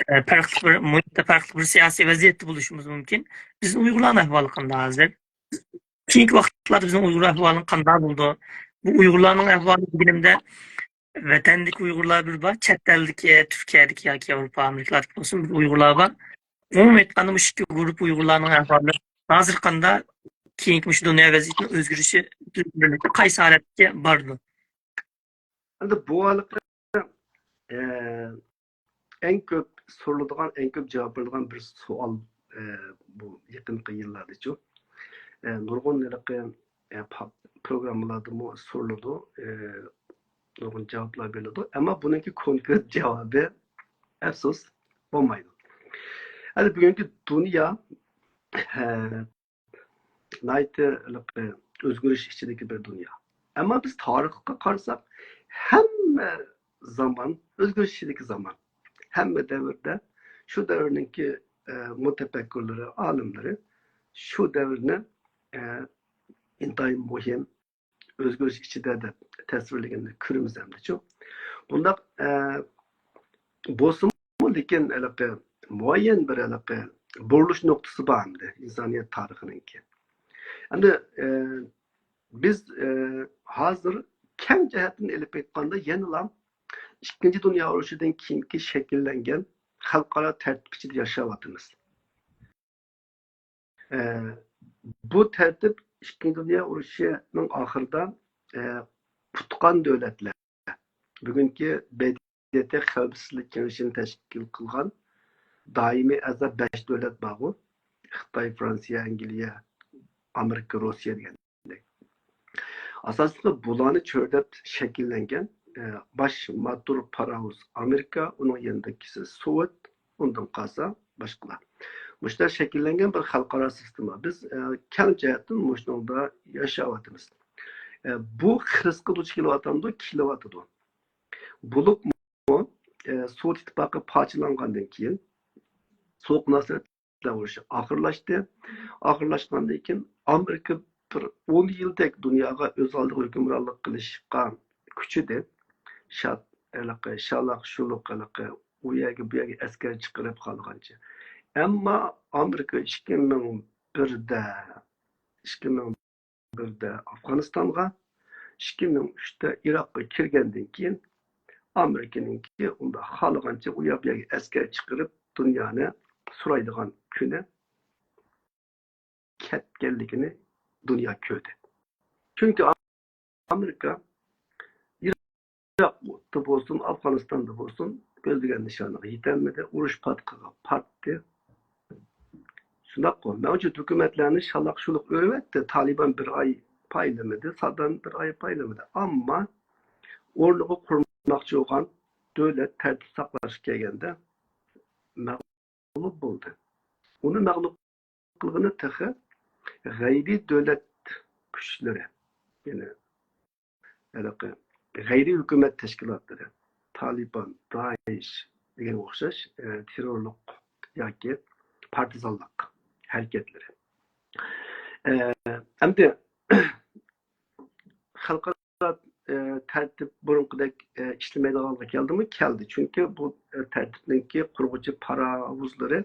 ئە، پەرقلىق بىر مۇھىتتا، پەرقلىق بىر سىياسىي ۋەزىيەتتە بولۇشىمىز مۇمكىن. بىزنىڭ ئۇيغۇرلارنىڭ ئەھۋالى قانداق ھازىر؟ كېيىنكى ۋاقىتلاردا بىزنىڭ ئۇيغۇر ئەھۋالى قانداق بولىدۇ؟ بۇ ئۇيغۇرلارنىڭ ئەھۋالى دېگىنىمدە، ۋەتەندىكى ئۇيغۇرلار بىر بار، چەت ئەلدىكى، تۈركىيەدىكى ياكى ياۋروپا، ئامېرىكىلاردا بولسۇن، بىر ئۇيغۇرلار بار. ئومۇمەن ئېيتقاندا، مۇشۇ ئىككى گۇرۇپپا ئۇيغۇرلارنىڭ ئەھۋالى ھازىر قانداق؟ كېيىنكى مۇشۇ دۇنيا ۋەزىيىتىنىڭ ئۆزگىرىشى بىلەن قايسى ھالەتكە بارىدۇ؟ ئەمدى بۇ ھالقىدا، ئە، ئەڭ كۆپ سورىلىدىغان، ئەڭ كۆپ جاۋاب بېرىدىغان بىر سوئال، ئە، بۇ يېقىنقى يىللاردىچۇ، ئە، نۇرغۇن ھېلىقى، ئە، پا-، پروگراممىلاردىمۇ سورىلىدۇ، ئە، نۇرغۇن جاۋابلار بېرىلىدۇ. ئەمما بۇنىڭكى كونكرېت جاۋابى، ئەپسۇس، بولمايدۇ. ھەلى بۈگۈنكى دۇنيا، ئە، ناھايىتى ھېلىقى ئۆزگىرىش ئىچىدىكى بىر دۇنيا. ئەمما بىز تارىخقا قارىساق، ھەممە زامان ئۆزگىرىش ئىچىدىكى زامان. ھەممە دەۋردە شۇ دەۋرنىڭكى، ئە، مۇتەپەككۇرلىرى، ئالىملىرى شۇ دەۋرنى، ئە، ئىنتايىن مۇھىم ئۆزگىرىش ئىچىدە دەپ تەسۋىرلىگەننى كۆرىمىز ئەمدىچۇ. بۇنداق، ئە، بولسىمۇ، لېكىن ھېلىقى مۇئەييەن بىر ھېلىقى بۇرۇلۇش نۇقتىسى بار ئەمدى ئىنسانىيەت تارىخىنىڭكى. ئەمدى، ئە، بىز، ئە، ھازىر كەڭ جەھەتتىن ئېلىپ ئېيتقاندا، يەنىلا ئىككىنچى دۇنيا ئۇرۇشىدىن كېيىنكى شەكىللەنگەن خەلقئارا تەرتىپ ئىچىدە ياشاۋاتىمىز. ئە، بۇ تەرتىپ ئىككىنچى دۇنيا ئۇرۇشىنىڭ ئاخىرىدا، ئە، پۇتقان دۆلەتلەر، بۈگۈنكى ب د ت خەۋپسىزلىك كېڭىشىنى تەشكىل قىلغان دائىمىي ئەزا بەش دۆلەت بارغۇ، خىتاي، فرانسىيە، ئەنگلىيە، ئامېرىكا، روسىيە دېگەندەك. ئاساسلىقى بۇلارنى چۆرىدەپ شەكىللەنگەن، ئە، باش ماتور پاراۋۇز ئامېرىكا، ئۇنىڭ يېنىدىكىسى سوۋېت، ئۇندىن قالسا باشقىلار. مۇشۇنداق شەكىللەنگەن بىر خەلقئارا سىستېما. بىز، ئە، كەڭ جەھەتتىن مۇشۇنىڭدا ياشاۋاتىمىز. ئە، بۇ خىرىسقا دۇچ كېلىۋاتامدۇ؟ كېلىۋاتىدۇ. بولۇپمۇ، ئە، سوۋېت ئىتتىپاقى پارچىلانغاندىن كېيىن سوغۇق مۇناسىۋەتلەر ئۇرۇشى ئاخىرلاشتى. ئاخىرلاشقاندىن كېيىن ئامېرىكا بىر ئون يىلدەك دۇنياغا ئۆز ئالدىغا ھۆكۈمرانلىق قىلىشقا كۈچىدى. شا-، ھېلىقى شالاق شۇلۇق ھېلىقى ئۇ يەرگە بۇ يەرگە ئەسكەر چىقىرىپ خالىغانچە. ئەمما ئامېرىكا ئىككى مىڭ بىردە، ئىككى مىڭ بىردە ئافغانىستانغا، ئىككى مىڭ ئۈچتە ئىراققا كىرگەندىن كېيىن، ئامېرىكىنىڭكى ئۇنداق خالىغانچە ئۇ يەر بۇ يەرگە ئەسكەر چىقىرىپ دۇنيانى سورايدىغان كۈنى كەتكەنلىكىنى دۇنيا كۆردى. چۈنكى ئامېرىكا ئىراقتا بولسۇن، ئافغانىستاندا بولسۇن، كۆزلىگەن نىشانىغا يېتەلمىدى، ئۇرۇش پاتقىقىغا پاتتى. شۇنداققۇ، مەۋجۇت ھۆكۈمەتلەرنى شالاق شۇلۇق ئۆرۈۋەتتى. تالىبان بىر ئاي پايلىمىدى، سادام بىر ئاي پايلىمىدى. ئەمما ئورنىغا قۇرماقچى بولغان دۆلەت تەرتىپ ساقلاشقا كەلگەندە مەغلۇپ بولدى. ئۇنى مەغلۇپ قىلغىنى تېخى غەيرىي دۆلەت كۈچلىرى، يەنى ھېلىقى غەيرىي ھۆكۈمەت تەشكىلاتلىرى، تالىبان، دائىش دېگەنگە ئوخشاش، ئە، تېررورلۇق ياكى پارتىزانلىق ھەرىكەتلىرى. ئە، ئەمدى خەلقئارا، ئە، تەرتىپ بۇرۇنقىدەك، ئە، ئىشلىمەيدىغانغا كەلدىمۇ؟ كەلدى. چۈنكى بۇ، ئە، تەرتىپنىڭكى قۇرغۇچى پاراۋۇزلىرى،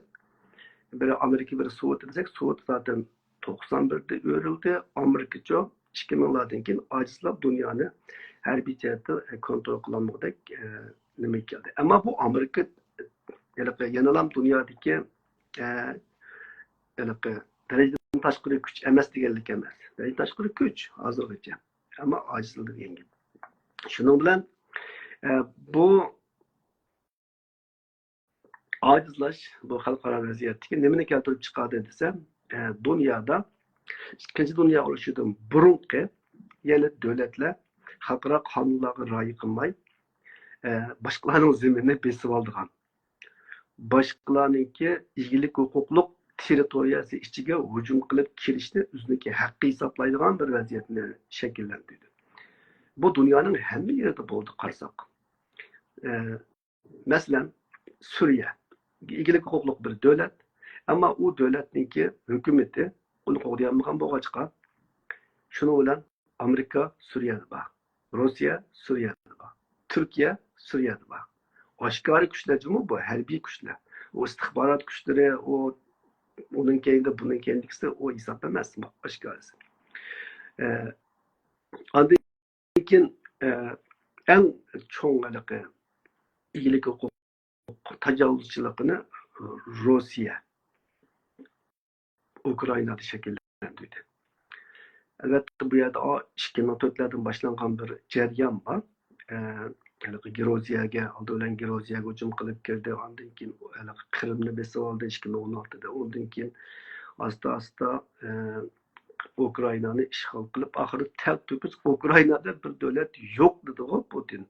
بىرى ئامېرىكا، بىرى سوۋېت دېسەك، سوۋېت زادەن توقسان بىردە ئۆرۈلدى. ئامېرىكىچۇ ئىككى مىڭلاردىن كېيىن ئاجىزلاپ دۇنيانى ھەربىي جەھەتتە كونترول قىلالمىغۇدەك، ئە، نېمىگە كەلدى. ئەمما بۇ ئامېرىكا ھېلىقى يەنىلا دۇنيادىكى، ئە، ھېلىقى دەرىجىدىن تاشقىرى كۈچ ئەمەس دېگەنلىك ئەمەس. دەرىجىدىن تاشقىرى كۈچ ھازىرغىچە. ئەمما ئاجىزلىدى دېگەن گەپ. شۇنىڭ بىلەن، ئە، بۇ ئاجىزلاش بۇ خەلقئارا ۋەزىيەتتىكى نېمىنى كەلتۈرۈپ چىقاردى دېسە، ئە، دۇنيادا ئىككىنچى دۇنيا ئۇرۇشىدىن بۇرۇنقى يەنە دۆلەتلەر خەلقئارا قانۇنلارغا رىئايە قىلماي، ئە، باشقىلارنىڭ زېمىنىنى بېسىۋالىدىغان، باشقىلارنىڭكى ئىگىلىك ھوقۇقلۇق تېررىتورىيەسى ئىچىگە ھۇجۇم قىلىپ كىرىشنى ئۆزىنىڭكى ھەققى ھېسابلايدىغان بىر ۋەزىيەتنى شەكىللەندۈردى. بۇ دۇنيانىڭ ھەممە يېرىدە بولدى قارىساق. ئە، مەسىلەن، سۈرىيە ئىگىلىك ھوقۇقلۇق بىر دۆلەت، ئەمما ئۇ دۆلەتنىڭكى ھۆكۈمىتى ئۇنى قوغدىيالمىغان بولغاچقا، شۇنىڭ بىلەن ئامېرىكا سۈرىيەدە بار، روسىيە سۈرىيەدە بار، تۈركىيە سۈرىيەدە بار. ئاشكارا كۈچلەر جۇمۇ بۇ، ھەربىي كۈچلەر. ئۇ ئىستىخبارات كۈچلىرى، ئۇ ئۇنىڭ كەينىدە، بۇنىڭ كەينىدىكىسى، ئۇ ھېساب ئەمەس، ئاشكارىسى. ئە، ئاندىن كېيىن، ئە، ئەڭ چوڭ ھېلىقى ئىگىلىك ھوقۇق تاجاۋۇزچىلىقىنى روسىيە ئۇكرائىنادا شەكىللەندۈردى. ئەلۋەتتە، بۇ يەردە ئىككى مىڭ تۆتلەردىن باشلانغان بىر جەريان بار. ئە، ھېلىقى گروزىيەگە، ئالدى بىلەن گروزىيەگە ھۇجۇم قىلىپ كىردى، ئاندىن كېيىن ھېلىقى قىرىمنى بېسىپ ئالدى ئىككى مىڭ ئون ئالتىدا، ئاندىن كېيىن ئاستا ئاستا، ئە، ئۇكرائىنانى ئىشغال قىلىپ، ئاخىرى تەلتۆكۈس ئۇكرائىنادا بىر دۆلەت يوق دېدىغۇ پۇتىن.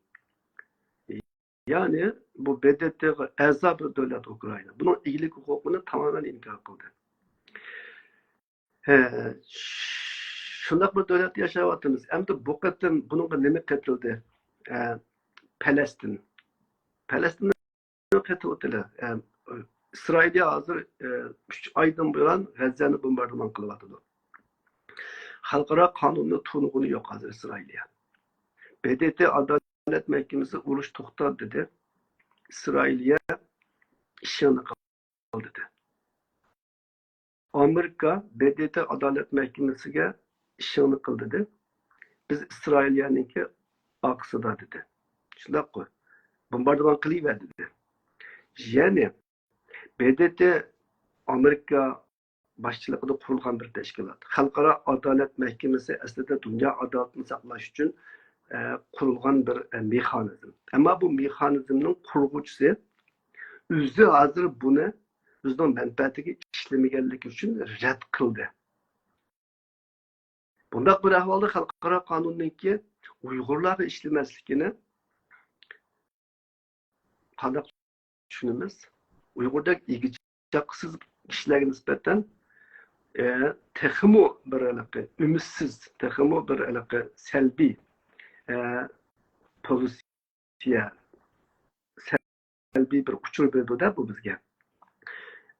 يەنى بۇ ب د ت غا ئەزا بىر دۆلەت ئۇكرائىنا. بۇنىڭ ئىگىلىك ھوقۇقىنى تامامەن ئىنكار قىلدى. ھە، شۇنداق بىر دۆلەتتە ياشاۋاتىمىز. ئەمدى بۇ قېتىم بۇنىڭغا نېمە قېتىلدى؟ ھە، پەلەستىن. پەلەستىن قېتىۋاتىدۇ. ئىسرائىلىيە ھازىر، ئە، ئۈچ ئايدىن بۇيان غەززەنى بومباردىمان قىلىۋاتىدۇ. خەلقئارا قانۇننى تونۇغىنى يوق ھازىر ئىسرائىلىيە. ب د ت ئادالەت مەھكىمىسى ئۇرۇش توختات دېدى. ئىسرائىلىيە ئىشىڭنى قىل دېدى. ئامېرىكا ب د ت ئادالەت مەھكىمىسىگە ئىشىڭنى قىل دېدى. بىز ئىسرائىلىيەنىڭكى ئارقىسىدا دېدى. شۇنداققۇ؟ بومباردىمان قىلىۋەر دېدى. يەنى ب د ت ئامېرىكا باشچىلىقىدا قۇرۇلغان بىر تەشكىلات. خەلقئارا ئادالەت مەھكىمىسى ئەسلىدە دۇنيا ئادالىتىنى ساقلاش ئۈچۈن، ئە، قۇرۇلغان بىر، ئە، مېخانىزم. ئەمما بۇ مېخانىزمنىڭ قۇرغۇچىسى ئۆزى ھازىر بۇنى ئۆزىنىڭ مەنپەئەتىگە ئىشلىمىگەنلىكى ئۈچۈن رەت قىلدى. بۇنداق بىر ئەھۋالدا خەلقئارا قانۇننىڭكى ئۇيغۇرلارغا ئىشلىمەسلىكىنى قانداق چۈشىنىمىز؟ ئۇيغۇردەك ئىگە-چاقىسىز كىشىلەرگە نىسبەتەن، ئە، تېخىمۇ بىر ھېلىقى ئۈمىدسىز، تېخىمۇ بىر ھېلىقى سەلبىي، ئە، پوزىتسىيە، سەلبىي بىر ئۇچۇر بېرىدۇ-دە بۇ بىزگە.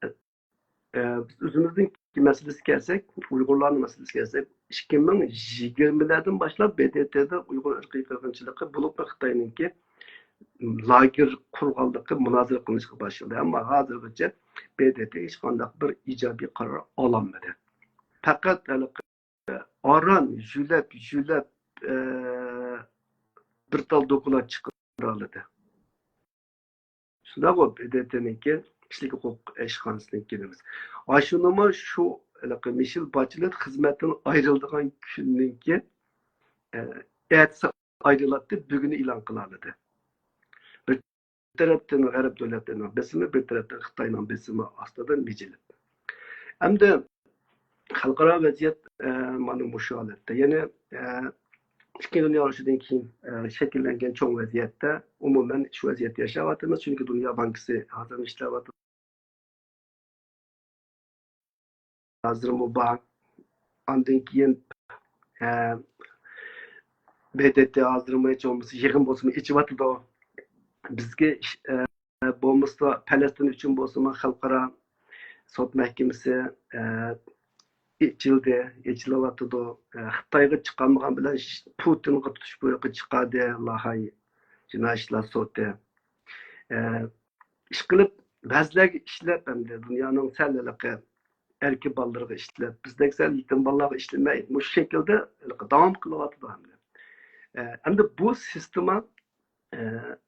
ئە، بىز ئۆزىمىزنىڭ مەسىلىسىگە كەلسەك، ئۇيغۇرلارنىڭ مەسىلىسىگە كەلسەك، ئىككى مىڭ يىگىرمىلەردىن باشلاپ ب د ت دا ئۇيغۇر ئىرقىي قىرغىنچىلىقى، بولۇپمۇ خىتاينىڭكى لاگېر قۇرغانلىقى مۇنازىرە قىلىنىشقا باشلىدى. ئەمما ھازىرغىچە ب د ت ھېچقانداق بىر ئىجابىي قارار ئالالمىدى. پەقەت ھېلىقى ئاران يۆلەپ، يۆلەپ، ئە، بىر تال دوكلات چىقىرالىدى. شۇنداقغۇ، ب د ت نىڭكى كىشىلىك ھوقۇق ئىشخانىسىنىڭكى نېمىسى. ئاشۇنىمۇ شۇ ھېلىقى مىشېل باچېلېت خىزمەتتىن ئايرىلىدىغان كۈننىڭكى، ئە، ئەتىسى ئايرىلاتتى، بۈگۈنى ئېلان قىلالىدى. بىر تەرەپتىن غەرب دۆلەتلىرىنىڭ بېسىمى، بىر تەرەپتىن خىتاينىڭ بېسىمى ئاستىدا مىجىلىپ. ئەمدى خەلقئارا ۋەزىيەت، ئە، مانا مۇشۇ ھالەتتە. يەنى، ئە، ئىككىنچى دۇنيا ئۇرۇشىدىن كېيىن، ئە، شەكىللەنگەن چوڭ ۋەزىيەتتە ئومۇمەن شۇ ۋەزىيەتتە ياشاۋاتىمىز. چۈنكى دۇنيا بانكىسى ھازىرمۇ ئىشلەۋاتىدۇ. ھازىرمۇ بار. ئاندىن كېيىن، ئە، ب د ت ھازىرمۇ ھېچ بولمىسا يىغىن بولسىمۇ ئېچىۋاتىدۇ. بىزگە ئىش-، ئە، بولمىسا پەلەستىن ئۈچۈن بولسىمۇ خەلقئارا سوت مەھكىمىسى، ئە، ئېچىلدى، ئېچىلىۋاتىدۇ. ئە، خىتايغا چىقالمىغان بىلەن ش-، پۇتىنغا تۇتۇش بۇيرۇقى چىقاردى، لاھاي جىنايى ئىشلار سوتى. ئە، ئىشقىلىپ، بەزىلەرگە ئىشلەپ، ئەمدى دۇنيانىڭ سەل ھېلىقى ئەركە بالىلىرىغا ئىشلەپ، بىزدەك سەل يېتىم بالىلارغا ئىشلىمەي، مۇشۇ شەكىلدە ھېلىقى داۋام قىلىۋاتىدۇ ئەمدى. ئە، ئەمدى بۇ سىستېما، ئە،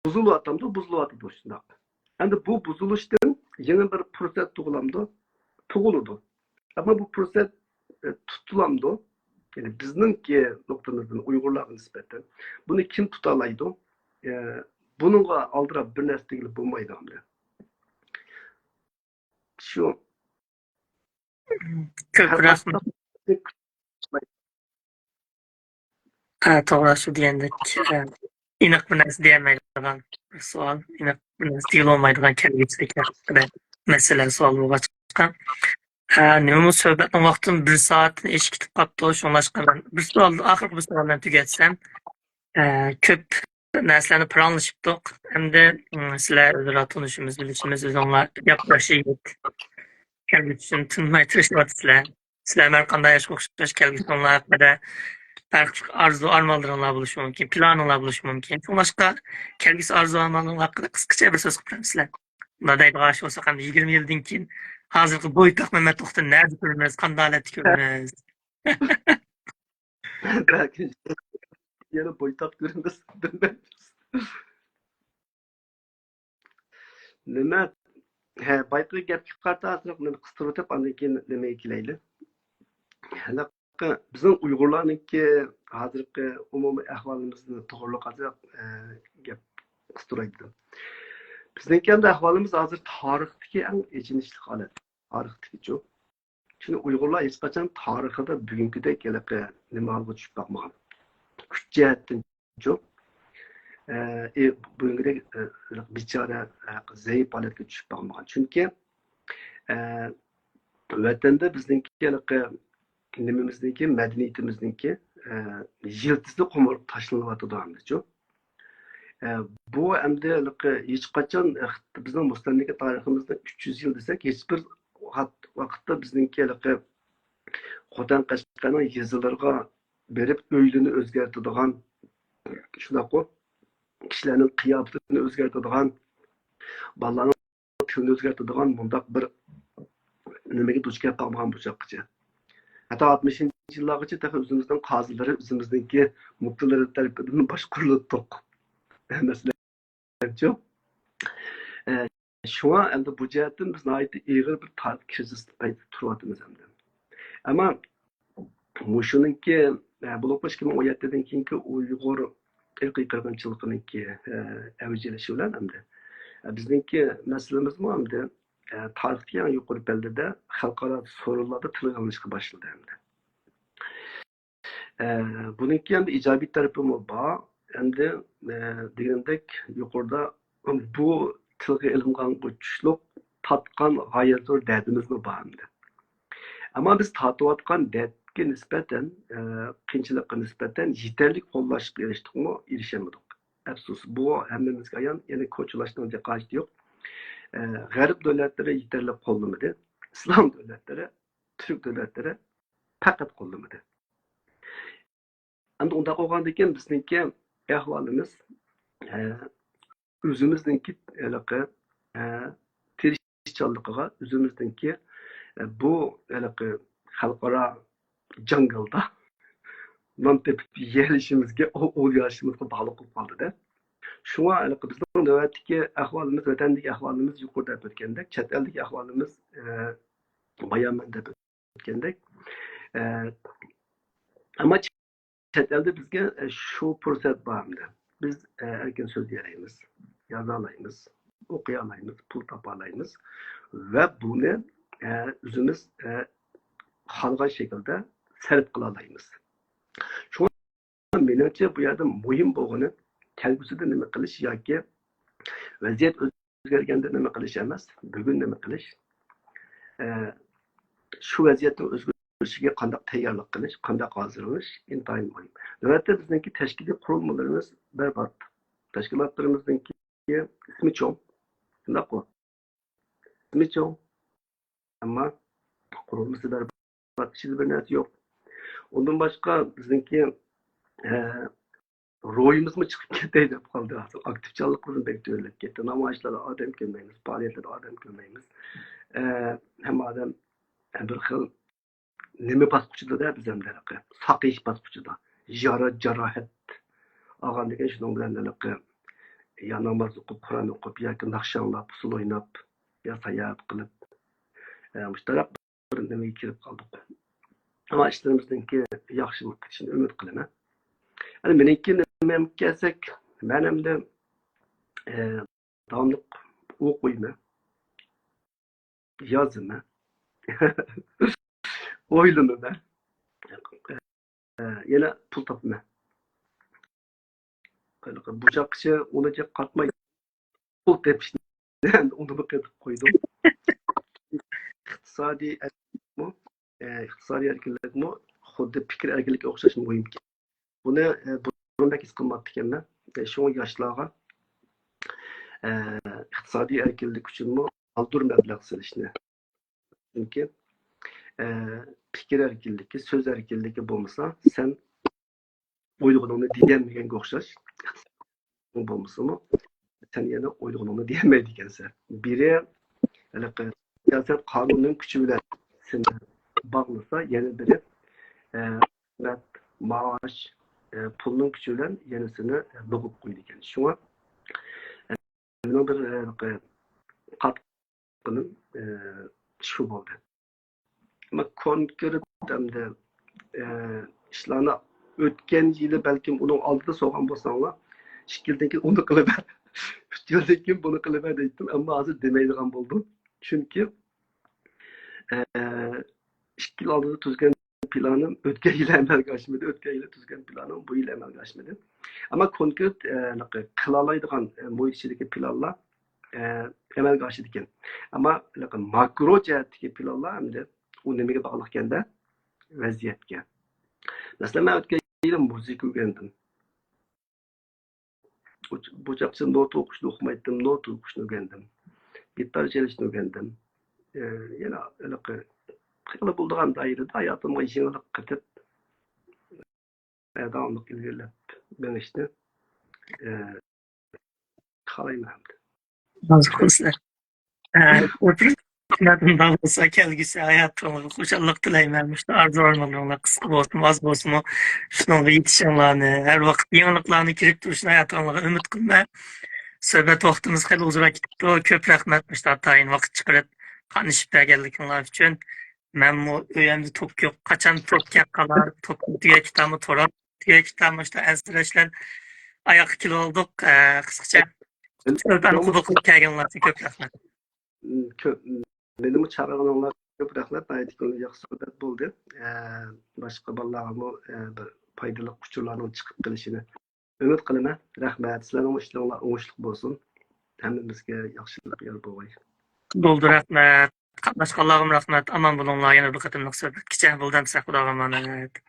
بۇزۇلۇۋاتامدۇ؟ بۇزۇلۇۋاتىدۇ، شۇنداق. ئەمدى بۇ بۇزۇلۇشتىن يېڭى بىر پۇرسەت تۇغۇلامدۇ؟ تۇغۇلىدۇ. ئەمما بۇ پۇرسەت، ئە، تۇتۇلامدۇ؟ يەنى بىزنىڭكى نۇقتىمىزدىن ئۇيغۇرلارغا نىسبەتەن بۇنى كىم تۇتالايدۇ؟ ئە، بۇنىڭغا ئالدىراپ بىر نەرسە دېگىلى بولمايدۇ ئەمدى. شۇ. كۆپ رەھمەت. ھە، توغرا، شۇ دېگەندەك، ھە. ئېنىق بىر نەرسە دېيەلمەيدىغان بىر سوئال، ئېنىق بىر نەرسە دېيىلالمايدىغان كەلگۈسىدىكى ھەققىدە مەسىلە سوئال بولغاچقا. ھە، نېمىمۇ سۆھبەتنىڭ ۋاقتىمۇ بىر سائەتتىن ئېشىپ كېتىپ قاپتۇ. شۇڭلاشقا مەن بىر سوئال، ئاخىرقى بىر سوئال بىلەن تۈگەتسەم، ھە، كۆپ نەرسىلەرنى پاراڭلىشىپتۇق. ئەمدى، ئىم، سىلەر ئۆزئارا تونۇشىمىز، بىلىشىمىز، ئۆزۈڭلار ياپياخشى يىگىت. كەلگۈسى ئۈچۈن تىنماي تىرىشىۋاتىسىلەر. سىلەر ھەر قانداق ياشقا ئوخشاش كەلگۈسىڭلار ھەققىدە ھەر خىل ئارزۇ-ئارمانلىرىڭلار بولۇشى مۇمكىن، پىلانىڭلار بولۇشى مۇمكىن. شۇڭلاشقا كەلگۈسى ئارزۇ-ئارمانلىرىڭلار ھەققىدە قىسقىچە بىر سۆز قىلىپ بېرەمسىلەر؟ مۇنداق دەيدىغان ئىش بولسا، قانداق يىگىرمە يىلدىن كېيىن ھازىرقى بويتاق مەمەت توختىنى نەدە كۆرىمىز، قانداق ھالەتتە كۆرىمىز؟ بەلكىم يەنە بويتاق كۆرىمىز، بىلمەيمىز. نېمە؟ ھە، بايىقى گەپكە قارىتا ئازراق نېمە قىستۇرۇۋېتىپ، ئاندىن كېيىن نېمىگە كېلەيلى. ھېلىقى بىزنىڭ ئۇيغۇرلارنىڭكى ھازىرقى ئومۇمىي ئەھۋالىمىزنى توغرىلىق ئازراق، ئە، گەپ قىستۇراي دېدىم. بىزنىڭكى ئەمدى ئەھۋالىمىز ھازىر تارىختىكى ئەڭ ئېچىنىشلىق ھالەت. تارىختىكىچۇ. چۈنكى ئۇيغۇرلار ھېچقاچان تارىخىدا بۈگۈنكىدەك ھېلىقى نېمە ھالغا چۈشۈپ باقمىغان. كۈچ جەھەتتىنچۇ، ئە، ئى، بۈگۈنكىدەك، ئە، بىچارە، ئە، زەئىپ ھالەتكە چۈشۈپ باقمىغان. چۈنكى، ئە، ۋەتەندە بىزنىڭكى ھېلىقى نېمىمىزنىڭكى، مەدەنىيىتىمىزنىڭكى، ئە، يىلتىزى قومۇرۇق تاشلىنىۋاتىدۇ ئەمدىچۇ. ئە، بۇ ئەمدى ھېلىقى ھېچقاچان، ئە، بىزنىڭ مۇستەملىكە تارىخىمىزدا ئۈچ يۈز يىل دېسەك، ھېچبىر ۋاقىت-، ۋاقىتتا بىزنىڭكى ھېلىقى خوتەن، قەشقەرنىڭ يېزىلىرىغا بېرىپ ئۆيلىرىنى ئۆزگەرتىدىغان، شۇنداققۇ، كىشىلەرنىڭ قىياپىتىنى ئۆزگەرتىدىغان، بالىلارنىڭ تىلىنى ئۆزگەرتىدىغان مۇنداق بىر نېمىگە دۇچ كېلىپ قالمىغان بۇ چاغقىچە. ھەتتا ئاتمىشىنچى يىللارغىچە تېخى ئۆزىمىزنىڭ قازىلىرى، ئۆزىمىزنىڭكى مۇپتىلىرى تەرىپىدىن باشقۇرۇلۇپتۇق. مەسىلەنچۇ؟ ئە، شۇڭا ئەمدى بۇ جەھەتتىن بىز ناھايىتى ئېغىر بىر تارىخ كىرىزىستا پەيدا تۇرۇۋاتىمىز ئەمدى. ئەمما مۇشۇنىڭكى، ئە، بولۇپمۇ ئىككى مىڭ ئون يەتتىدىن كېيىنكى ئۇيغۇر ئىرقىي قىرغىنچىلىقىنىڭكى، ئە، ئەۋج ئېلىشى بىلەن ئەمدى، ئە، بىزنىڭكى مەسىلىمىزمۇ ئەمدى، ئە، تارىختىكى ئەڭ يۇقىرى پەللىدە خەلقئارا سورۇنلاردا تىلغا ئېلىنىشقا باشلىدى ئەمدى. ئە، بۇنىڭكى ئەمدى ئىجابىي تەرىپىمۇ بار. ئەمدى، ئە، دېگىنىمدەك يۇقىرىدا بۇ تىلغا ئېلىنغان بۇ چۈشلۈك تارتقان غايەت زور دەردىمىزمۇ بار ئەمدى. ئەمما بىز تارتىۋاتقان دەردكە نىسبەتەن، ئە، قىيىنچىلىققا نىسبەتەن يېتەرلىك قوللاشقا ئېرىشتۇقمۇ؟ ئېرىشەلمىدۇق. ئەپسۇس، بۇ ھەممىمىزگە ئايان، يەنە كوچىلاشنىڭ ھاجىتى يوق. ئە، غەرب دۆلەتلىرى يېتەرلىك قوللىمىدى. ئىسلام دۆلەتلىرى، تۈرك دۆلەتلىرى پەقەت قوللىمىدى. ئەمدى ئۇنداق بولغاندىكىن بىزنىڭكى ئەھۋالىمىز، ئە، ئۆزىمىزنىڭكى ھېلىقى، ئە، تىرىشچانلىقىغا، ئۆزىمىزنىڭكى، ئە، بۇ ھېلىقى خەلقئارا جاڭگالدا نان تېپىپ يېيەلىشىمىزگە، ئو-، ئويلىشىمىزغا باغلىق بولۇپ قالدى-دە. شۇڭا ھېلىقى بىزنىڭ نۆۋەتتىكى ئەھۋالىمىز، ۋەتەندىكى ئەھۋالىمىز يۇقىرىدا ئۆتكەندەك، چەت ئەلدىكى ئەھۋالىمىز، ئە، بايان مەن دەپ ئۆتكەندەك. ئە، ئەمما چەت ئەلدە بىزگە، ئە، شۇ پۇرسەت بار ئەمدى. بىز، ئە، ئەركىن سۆزلىيەلەيمىز، يازالايمىز، ئوقۇيالايمىز، پۇل تاپالايمىز ۋە بۇنى، ئە، ئۆزىمىز، ئە، خالىغان شەكىلدە سەرپ قىلالايمىز. شۇڭا مېنىڭچە بۇ يەردە مۇھىم بولغىنى كەلگۈسىدە نېمە قىلىش ياكى ۋەزىيەت ئۆزگەرگەندە نېمە قىلىش ئەمەس، بۈگۈن نېمە قىلىش. ئە، شۇ ۋەزىيەتنىڭ ئۆزگىرىشىگە قانداق تەييارلىق قىلىش، قانداق ھازىرلىنىش ئىنتايىن مۇھىم. نۆۋەتتە بىزنىڭكى تەشكىلىي قۇرۇلمىلىرىمىز بەربات. تەشكىلاتلىرىمىزنىڭكى ئىسمى چوڭ. شۇنداققۇ؟ ئىسمى چوڭ. ئەمما قۇرۇلمىسى بەربات، ئىچىدە بىر نەرسە يوق. ئۇندىن باشقا بىزنىڭكى، ئە، روھىمىزمۇ چىقىپ كېتەي دەپ قالدى. ئاكتىپچانلىقىمىزمۇ بەك تۆۋەنلەپ كەتتى. نامايىشلاردا ئادەم كۆرمەيمىز، پائالىيەتلەردە ئادەم كۆرمەيمىز. ئە، ھەممە ئادەم بىر خىل نېمە باسقۇچىدا-دە بىز ئەمدى ھېلىقى ساقىيىش باسقۇچىدا. يارا، جاراھەت ئالغاندىكىن شۇنىڭ بىلەن ھېلىقى يا ناماز ئوقۇپ، قۇرئان ئوقۇپ ياكى ناخشا ئاڭلاپ، ئۇسسۇل ئويناپ، يا ساياھەت قىلىپ، ئە، مۇشۇنداق بىر نېمىگە كىرىپ قالدۇق. ئەمما ئىشلىرىمىزنىڭكى ياخشى بولۇپ كېتىشىنى ئۈمىد قىلىمەن. ئەنە مېنىڭكى نېمەمگە كەلسەك، مەن ئەمدى، ئە، داۋاملىق ئوقۇيمەن، يازىمەن، ئويلىنىمەن، ئە، يەنە پۇل تاپىمەن. بۇچاقچى ئۇنى قاتماي پۇل تېپىشنى ئۇنىمۇ قېتىپ قويدۇم. ئىقتىسادىي ئەركىنلىكمۇ، ئە، ئىقتىسادىي ئەركىنلىكمۇ خۇددى پىكىر ئەركىنلىكى ئوخشاش مۇھىمكەن. بۇنى، ئە، بۇرۇندەك ھېس قىلماپتىكەنمەن. ئە، شۇڭا ياشلارغا، ئە، ئىقتىسادىي ئەركىنلىك ئۈچۈنمۇ بالدۇر مەبلەغ سېلىشنى. چۈنكى، ئە، پىكىر ئەركىنلىكى، سۆز ئەركىنلىكى بولمىسا، سەن ئويلىغىنىڭنى دېيەلمىگەنگە ئوخشاش. بولمىسىمۇ، سەن يەنە ئويلىغىنىڭنى دېيەلمەيدىكەنسەن. بىرى، ھېلىقى سىياسەت قانۇننىڭ كۈچى بىلەن سېنى باغلىسا، يەنە بىرى، ئە، خىزمەت، مائاش، ئە، پۇلنىڭ كۈچى بىلەن يەنە سېنى، ئە، بوغۇپ قويىدىكەن. شۇڭا، ئە، مېنىڭ بىر، ئە، ھېلىقى قات-، قىلىپ، ئە، شۇ بولدى. ئەمما كونكرېت ئەمدى، ئە، ئىشلارنى ئۆتكەن يىلى بەلكىم ئۇنىڭ ئالدىدا سورىغان بولساڭلار، ئىككى يىلدىن كېيىن ئۇنى قىلىۋەر، ئۈچ يىلدىن كېيىن بۇنى قىلىۋەر دەيتتىم. ئەمما ھازىر دېمەيدىغان بولدۇم. چۈنكى، ئە، ئىككى يىل ئالدىدا تۈزگەن پىلانىم ئۆتكەن يىلى ئەمەلگە ئاشمىدى، ئۆتكەن يىلى تۈزگەن پىلانىم بۇ يىل ئەمەلگە ئاشمىدى. ئەمما كونكرېت، ئە، قىلالايدىغان، ئە، مۇھىت ئىچىدىكى پىلانلار، ئە، ئەمەلگە ئاشىدىكەن. ئەمما ماكرو جەھەتتىكى پىلانلار ئەمدى ئۇ نېمىگە باغلىقكەندە؟ ۋەزىيەتكە. مەسىلەن، مەن ئۆتكەن يىلى مۇزىكا ئۆگەندىم. بۇ، بۇ چاغقىچە نوتا ئوقۇشنى ئۇقمايتتىم، نوتا ئوقۇشنى ئۆگەندىم. گىتار چېلىشنى ئۆگەندىم. ئە، يەنە ھېلىقى خېلى بولىدىغان دائىرىدە ھاياتىمغا يېڭىلىق قېتىپ، ئە، داۋاملىق ئىلگىرىلەپ مېڭىشنى، ئە، خالايمەن. ئە، ئۇنداق بولسا، كەلگۈسى ھاياتىڭلارغا خۇشاللىق تىلەيمەن. مۇشۇ ئارزۇ ئارمانلىرىڭلار قىسقا بولسىمۇ، ئاز بولسىمۇ، شۇنىڭغا يېتىشىڭلارنى، ھەر ۋاقىت يېڭىلىقلارنى كىرىپ تۇرۇشىنى ھاياتىڭلارغا ئۈمىد قىلىمەن. سۆھبەت ۋاقتىمىز خېلى ئۇزۇنراق كېتىپتۇ. كۆپ رەھمەت، مۇشۇنداق تايىن ۋاقىت چىقىرىپ قاتنىشىپ بەرگەنلىكىڭلار ئۈچۈن. مەنمۇ ئۆيۈمدە توك يوق. قاچان توك كەپ قالار، توك تۈگەپ كېتەرمۇ، تورام تۈگەپ كېتەرمۇ، شۇنداق ئەنسىرەش بىلەن ئاياغقا كېلىۋالدۇق. ئە، قىسقىچە سۆھبەتنى قوبۇل قىلىپ كەلگەنلىكىڭلار ئۈچۈن كۆپ رەھمەت. كۆپ، مېنىمۇ چاقىرغىنىڭلارغا كۆپ رەھمەت. ناھايىتى كۆڭۈل ياخشى سۆھبەت بولدى. ئە، باشقا بالىلارغىمۇ، ئە، بىر پايدىلىق ئۇچۇرلارنىڭ چىقىپ قېلىشىنى ئۈمىد قىلىمەن. رەھمەت. سىلەرنىڭ ئىشلىرىڭلار ئوڭۇشلۇق بولسۇن. ھەممىمىزگە ياخشىلىق يار بولغاي. بولدى، رەھمەت. قاتناشقانلارغىمۇ رەھمەت. ئامان بولۇڭلار. يەنە بىر قېتىملىق سۆھبەتكىچە. بولدى ئەمىسە، خۇداغا ئامانەت.